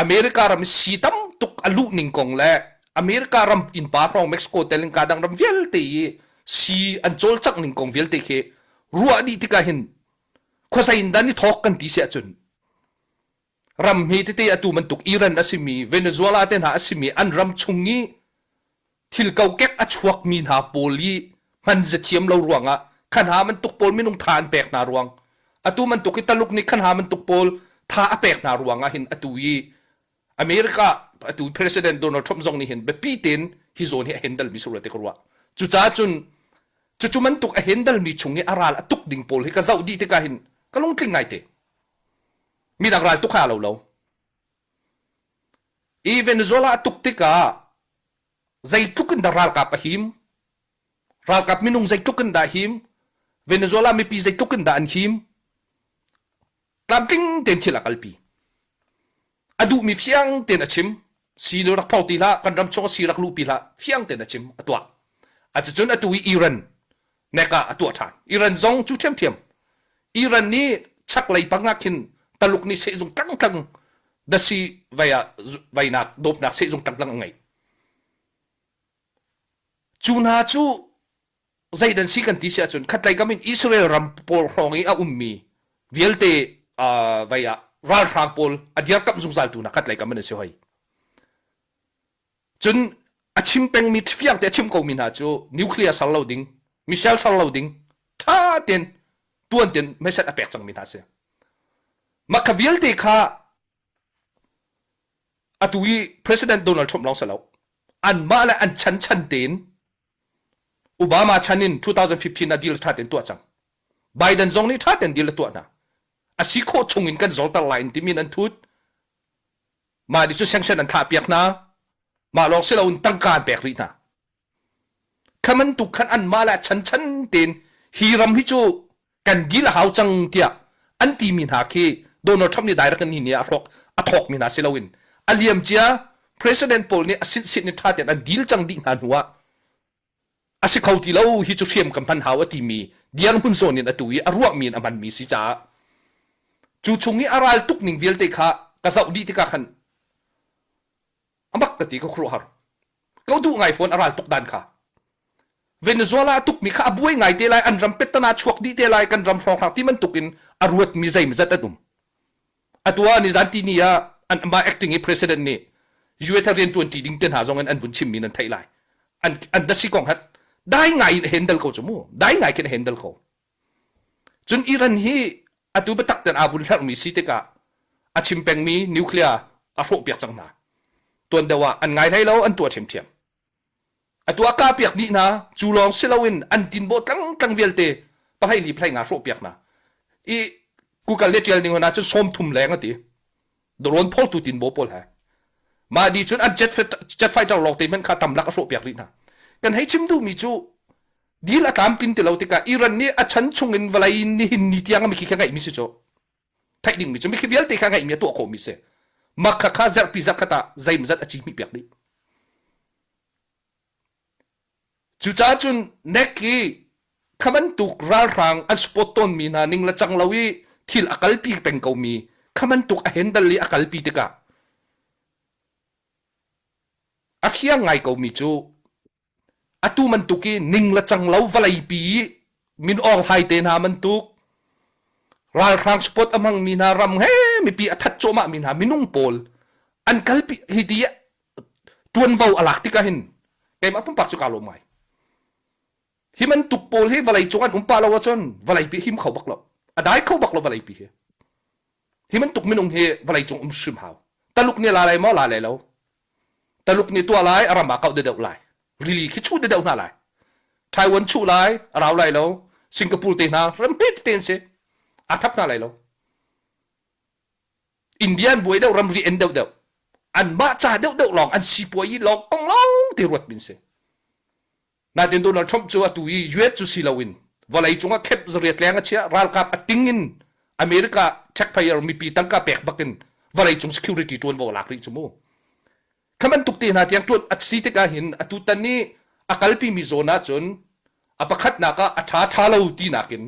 America ram i si tam tuk a luh ning kong le America ram innpa hrawng Mexico tel in ka dang ram vialte i si an cawlcangh ning kong vialte khi ruah dih tikah hin khuazei in dan i thawk kan ti si ahcun ram hme tete atu bantuk Iran a simi Venezuela te hna a simi an ram chung i thil kokek a chuakmi hna pawl i hman zathiam lo ruangah khan ha bantuk pawl minung tha an pek hna ruang atu bantuk i Taluk nih khan ha bantuk pawl tha a pek hna ruangah hin atu i America atu President Donald Trump zong nih hin biapi tein hi zawn hi a handle mi sur te ka ruah cucaah cun cucu bantuk a handle mi chung i a ral a tuk ding pawl hi ka zoh dih tikah hin ka lungtling ngai te midang ral tuk ha lo lo i Venezuela a tuk tikah zeitluk in dah ralkap a him ralkap minung zeitluk in dah him? Venezuela mipi zeitluk in dah an him? Tlamtling tein thil a kalpi. A duhmi fiang tein a chim. Si rak phor ti hlah, kan ram chung si rak luhpi hlah, fiang tein a chim, a tuah. Cucun atu i Iran nek ah a tuah ṭhan. Iran zong cu ṭhiamṭhiam. Iran nih chaklei pang ah khin Taluk nih sehzung tlangtlang dasi vai ah vainak dawpnak sehzung tlangtlang a ngei. Cu hna cu zeidan si kan ti si ahcun khatlei kam in Israel ram pawl hrawng i a ummi vialte uh, vai ah ralhrang pawl a dirkamh zungzal tu na khatlei kam in a si hoi. Cun a chim pengmi fiang te a chim komi hna cu nuclear ser lo ding, missile ser lo ding, ṭha tein tuan tein message a pek cangmi hna si. Mah kha vialte kha atu i President Donald Trump lawng si lo. Anmah le an chan chan tein Obama chan in 2015 ah deal ṭha tein tuah cang. Biden zong nih ṭha tein deal a tuah hna. A si khawh chung in kan zorter lai in timi an thut. Mah nih cu sanction an thlah piak hna. Mah lawng si loin tangka an pek rih hna. Kha bantuk khan anmah le chan chan tein hi ram hi cu kan deal a hau cang tiah an timi hna khi Donald Trump nih direct in hi ni ah a hrawk a thawkmi hna si loin a liamcia president pawl nih a sit sit ni ṭha tein an deal cang dih hna hnu ah a si kho ti lo hi cu hriam kan hman hau a timi dirhmun zawn in atu i a ruahmi in a hmanmi si caah cu chung i a ral tuk ning vialte kha ka zoh dih tikah khan a mak ka ti ka khuaruahhar ka duh ngai fawn a ral tuk dan kha Venezuela a tukmi kha a buai ngai te lai an ram pettana chuak dih te lai kan ram hrawnghrang ti bantuk in a ruatmi zeimazat an um atu ah nizan ti ni ah an mah acting i president nih US rian tuan ṭi ding te hna zong in an vun chimmi nan theih lai an an dasi kong hat dai ngai in handle ko cu mu dai ngai khin handle ko cun Iran hi atu biatak ten aa vun hlerhmi si tikah a chim pengmi nuclear a hrawh piak cang hna tuan deuh ah an ngai hlei lo an tuah ṭhiamṭhiam Atu a kahpiak dih hna, cu lawng si loin an tinbaw tlangtlang vialte pahlei li phlei nga hrawhpiak hna. I Google nih ṭial ning hna cun 30 leng a ti. Drone phawltu tinbaw pawl he. Mah di cun an jet, jet fighter lawng te hmanh kha tamlak a hrawhpiak rih hna. Kan hei chim duhmi cu deal a tlamtlin ti lo tikah Iran nih a chan chungin vawlei nihin ni tiang a mikhi kha ngeihmi si cu. Theih dingmi cu mikhi vialte kha ngeihmi a tuah khawhmi si. Mak kha kha zerhpi zarhkhat ah zeimazat a ci hmih piak dih. Cucaah cun nek i kha bantuk ralhrang an support tawnmi hna ning le cang lo i thil a kalpi peng komi kha bantuk a handle i a kalpi tikah a fiang ngai komi cu atu bantuk i ning le cang lo vawleipi i min awng hlai te hna bantuk ralhrang support a hmangmi hna ram he mipi a that cuahmah mi hna minung pawl an kalpi hi ti ṭuanvo a lak tikah hin keimah pumpak cu kaa lawm ngai. Hi bantuk pawl hi vawlei cung an um pah lo ahcun vawleipi him kho bak lo. A dai kho bak lo vawleipi hi. Hi bantuk minung hi vawlei cung um hrim hau. Taluk nih la lai maw la lai lo. Taluk nih tuah lai a ram ah kauh deuh lai. Rili khi chuh deuh hna lai. Taiwan chuh lai a rau lai lo. Singapore te hna ram hme tete an si. A thap hna lai lo. India an buai deuh ramri en deuh deuh anmah ca deuh deuh lawng an sipuai i lawng kong lawng te ruat min si natin Donald Trump cu atu i US cu si loin vawlei cungah khep zariat leng a chia ralkap a ting in America taxpayer mipi tangka pek bakin vawlei cung security tuanvo lak rih cu mu kha bantuk te hna tiang tuan a si tikah hin atu tan i a kalpi mi zawn ahcun a pakhatnak ah a ṭha ṭha lo ti nakin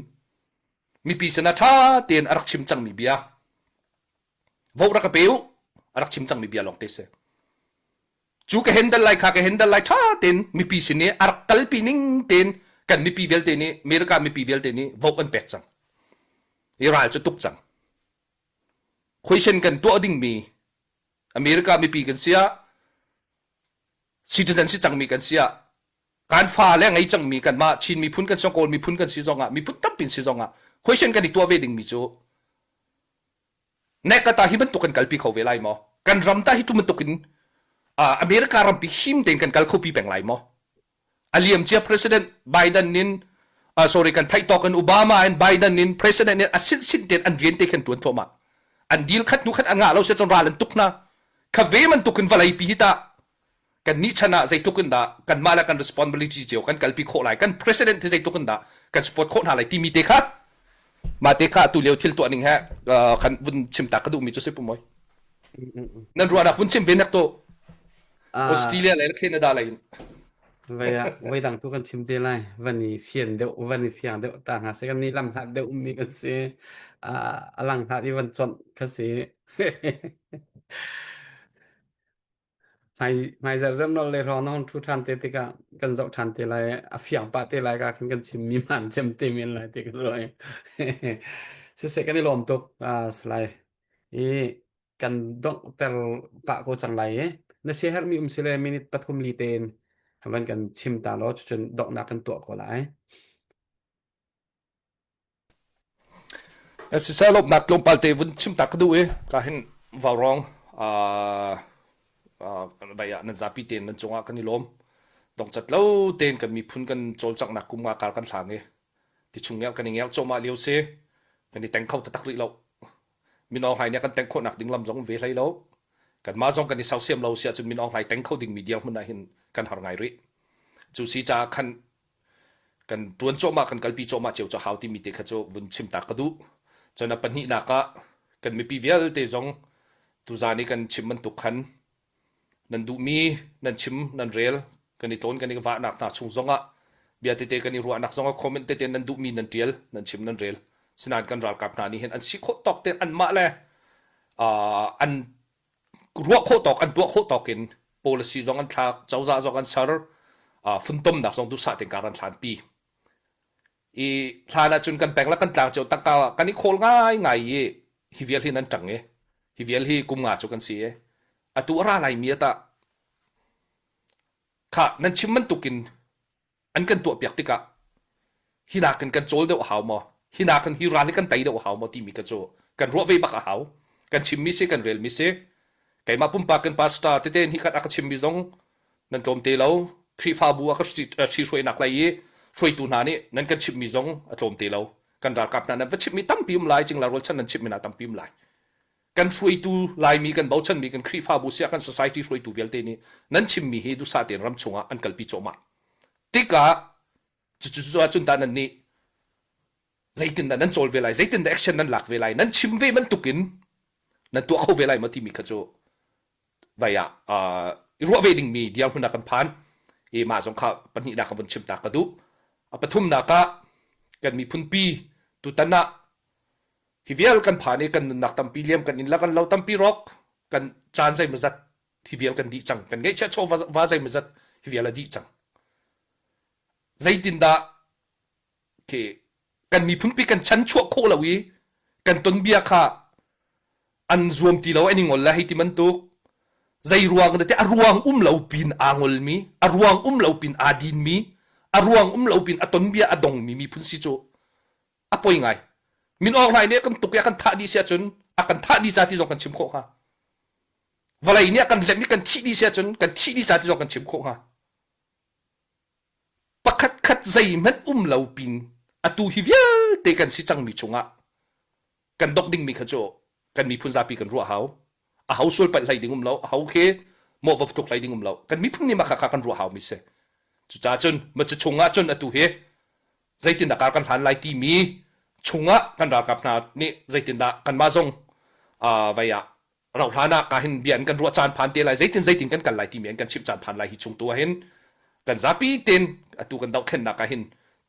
mipi sinah ṭha tein a rak chim cangmi bia vote rak ka pe u a rak chim cangmi bia lawng te si cu ka handle lai kha ka handle lai ṭha tein mipi sin i a rak kalpi ning tein kan mipi vialte nih America mipi vialte nih vote an pek cang i ral cu tuk cang question kan tuah dingmi America mipi kan si ah citizen si cangmi kan si ah kan fa le ngei cangmi kanmah Chin miphun kan si Kawl miphun kan si zongah miphun tampi si zongah question kan i tuah ve dingmi cu nek ta hi bantuk kan kalpi kho ve lai maw kan ram ta hi tu bantuk in America rampi him tein kan kal kho pi peng lai maw a liam cia president Biden nin uh, sorry kan theih tawk in Obama in Biden in president in a sin sin ten an rian te khan tuan thoma an deal khat nu khat an ngah lo se chon ral an tuk na kha ve man tuk in vawlei pi hi ta. Kan nih chan ah zeitluk in dah kanmah le kan responsibility cio kan kalpi khawh lai, kan president hi zeitluk in dah kan support khawh hna lai timi te kha mah te kha atu lio thil tuah ning he kan vun chim ta ka duhmi cu si pu Mawi. Nan ruahnak vun chim ve nak to Australia le Canada lei in. Vai ah voi dang tu kan chim te lai. Van i fian deuh, van i fiang deuh ta hna se kan ni lam hlat deuh ummi kan si. A lang hlat i van chawnh kha si. Hmai hmaizarh zarh le hrawng na hong ṭhu ṭhan te tikah kan zoh ṭhan te lai a fiang pah te lai ka khin kan chimmi maan cem te men lai ti kan ruah i siseh kan i lawm tuk Salai i kan donghter pah ko cang lai i na siaherhmi um sile minute pathum li tein van kan chim ta law cucun donghnak kan tuah ko lai. Siseh lawmhnak tlawmpal te vun chim ta ka duh i ka hin vaurawng vai ah nan zapi tein nan cungah kan i lawm. Dongcat lo tein kan miphun kan cawlcanghnak kum nga kar kan hlang i ti chung ngerh kan i ngerh cawmah lio si kan i teng kho taktak rih lo. Min Aung Hlaing nih a kan teng khawhnak ding lam zong ve hlei lo. Kanmah zong kan i sersiam lo si ahcun Min Aung Hlaing teng kho dingmi dirhmun ah hin kan har ngai rih. Cu si caah khan kan ṭuan cuahmah kan kalpi cuahmah cio cu hau timi te kha cu vun chim ta ka duh. Cun a pahnihnak ah kan mipi vialte zong tuzaan i kan chim bantuk khan nan duhmi nan chim nan rel kan i tlawn kan i vahnak hna chung zongah bia tete kan i ruahnak zongah comment tete nan duhmi nan ṭial nan chim nan rel. Sinain kan ralkap hna nih hin an si khawh tawk tein anmah le an ruah khawh tawk an tuah khawh tawk in policy zong an thlak cozah zong an ser funtomnak zong duhsah tein kar an hlanpi i hlan ahcun kan peng le kan tlang cio tangka kan i khawl ngai ngai i hi vial hi nan ṭang i hi vial hi kum nga cu kan si i atu a ra lai mi ata kha nan chim bantukin an kan tuahpiak tikah hi nakin kan cawl deuh a hau maw hi nakin hi ral hi kan tei deuh a hau maw timi ka cu kan ruah ve bak a hau kan chimmi si kan relmi si keimah pumpak kan pastor tete hi khat a ka chimmi zong nan tlawm te lo Khrihfabu a ka hruainak lei i hruaitu hna nih nan kan chimmi zong a tlawm te lo kan ralkap hna nan va chimmi tampi um lai cingla rualchan nan chimmi hna tampi um lai kan hruaitu Laimi kan bochanmi kan Khrihfabu siah kan society hruaitu vialte nih nan chimmi hi duhsah tein ram chungah an kalpi cuahmah tikah cucu ahcun tah nan nih zeitindah nan cawl ve lai zeitindah action nan lak ve lai nan chim ve bantukin nan tuah kho ve lai maw timi kha cu vai ah i ruah ve dingmi dirhmun ah kan phan i mah zong kha pahnihnak ka vun chim ta ka duh a pathumnak ah kan miphunpi tutan ah hi vial kan phan i kan nunnak tampi liam kan inn la kan lo tampi rawk kan caan zeimawzat hi vial kan dih cang kan ngeihchiah chaw va zeimawzat hi vial a dih cang zeitindah khi kan miphunpi kan chan chuah khawh lo i kan tonbia kha an zuam ti lo an i ngol le hei ti bantuk zei ruang te a ruang um lo pin aa ngolmi a ruang um lo pin aa dinmi a ruang um lo pin a tonbia a dongmi miphun si cu a poi ngai min Aung Hlaing nih kan tuk i a kan thah dih si ahcun a kan thah dih ca ti zong kan chim khawh hnga vawlei nih a kan lem i kan thih dih si ahcun kan thih dih ca ti zong kan chim khawh hnga pakhat khat zeihmanh um lo pin atu hi vialte kan si cangmi chungah kan dok dingmi kha cu kan miphun zapi kan ruah hau a ho sual palh hlei ding um lo a ho khi mawh va tluk hlei ding um lo kan miphun nih mah kha kan ruah hau mi si cucaah cun ma cu chungah cun atu hi zeitindah kar kan hlan lai timi chungah kan ralkap hna nih zeitindah kanmah zong vai ah rauh hlan ah ka hin bia an kan ruah caan phan te lai zeitin zeitin kan kal lai timi an kan chimh caan phan lai hi chung tu ah hin kan zapi ten atu kan dohthlennak ah hin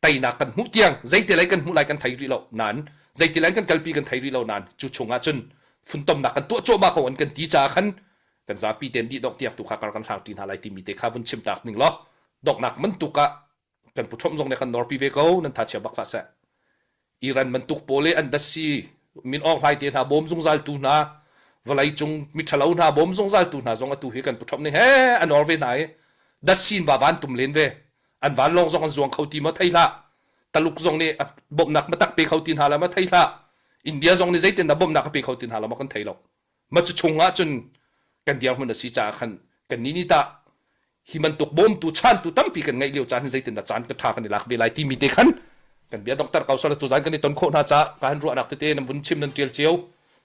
teinak kan hmuh tiang zeiti lei kan hmuh lai kan thei rih lo nain zeiti lei kan kalpi kan thei rih lo nain cu chungah cun funtomnak kan tuah cuahmah ko an kan ti caah khan kan zapi ten dih dongh tiang tu kha kar kan hlang ti hna lai timi te kha vun chim tak ning law donghnak bantuk ah kan pu Trump zong nih kan norpi ve ko nan tha chia bak hlah seh Iran bantuk pawl i an dasi min Aung Hlaing te hna bawm zungzal tu hna vawlei cung miṭhalo hna bawm zungzal tu hna zong atu hi kan pu Trump nih he a nor ve hna i dasin va van tum len ve an vanlawng zong an zuang kho ti maw thei hlah Taluk zong nih bawmhnak matak pe kho ti hna la ma thei hlah India zong nih zeitin dah bawmhnak a pe kho ti hna la ma kan thei lo ma cu chung ah cun kan dirhmun a si caah khan kan nih nih tah hi bantuk bawmtu chantu tampi kan ngeih lio caan hi zeitindah caan ka tha kan i lak ve lai timi te khan kan bia dongter ko sala tuzan kan i ton khawh hna ca ka han ruahnak tete nan vun chim nan tial cio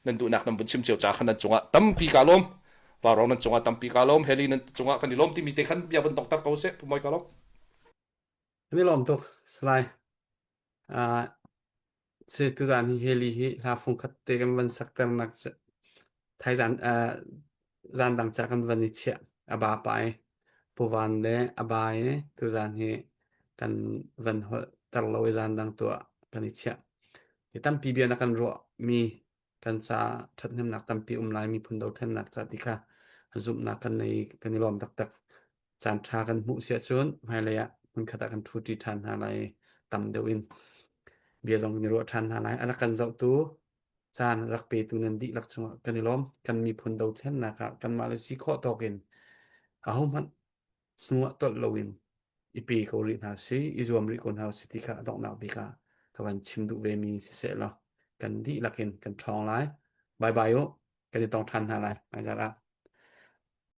nan duhnak nan vun chim cio ca khan nan cungah tampi ka lawm. Vaurawng nan cungah tampi ka lawm. Heli nan cungah kan i lawm timi te khan bia van tongter ko seh. Pu Mawi ka lawm. Kan i lawm tuk, Salai. Uh, si tuzan hi Heli hi hla fung khat te kan van sakter nak cu thaizan uh, zan dang ca kan van i chiah a ba pa i Pu Van le a ba i tuzan hi kan van holh ter lo i zan dang tuah kan i chiah. Hi tampi bia na kan ruah mi kan ca ṭhathnemnak tampi um lai miphun dothlennak ca ti kha zumhnak kan nei kan i lawm taktak. Caan ṭha kan hmuh si ahcun hmailei ah hmunkhat ah kan ṭhuṭi ṭhan hna lai tam deuh in bia zong kan i ruah ṭhan hna lai. A rak kan zohtu caan rak petu nan dihlak cungah kan i lawm. Kan miphun dothlennak ah kanmah le si khawh tawk in ahohmanh hnu ah tolh loin i pe ko rih hna si, i zuam rih ko hna si ti kha a donghnak bik ah ka van chim duh ve mi siseh law kan dihlak in kan ṭhawng lai. Bye bye u. Kan i tong ṭhan hna lai. Hmaizarh ah.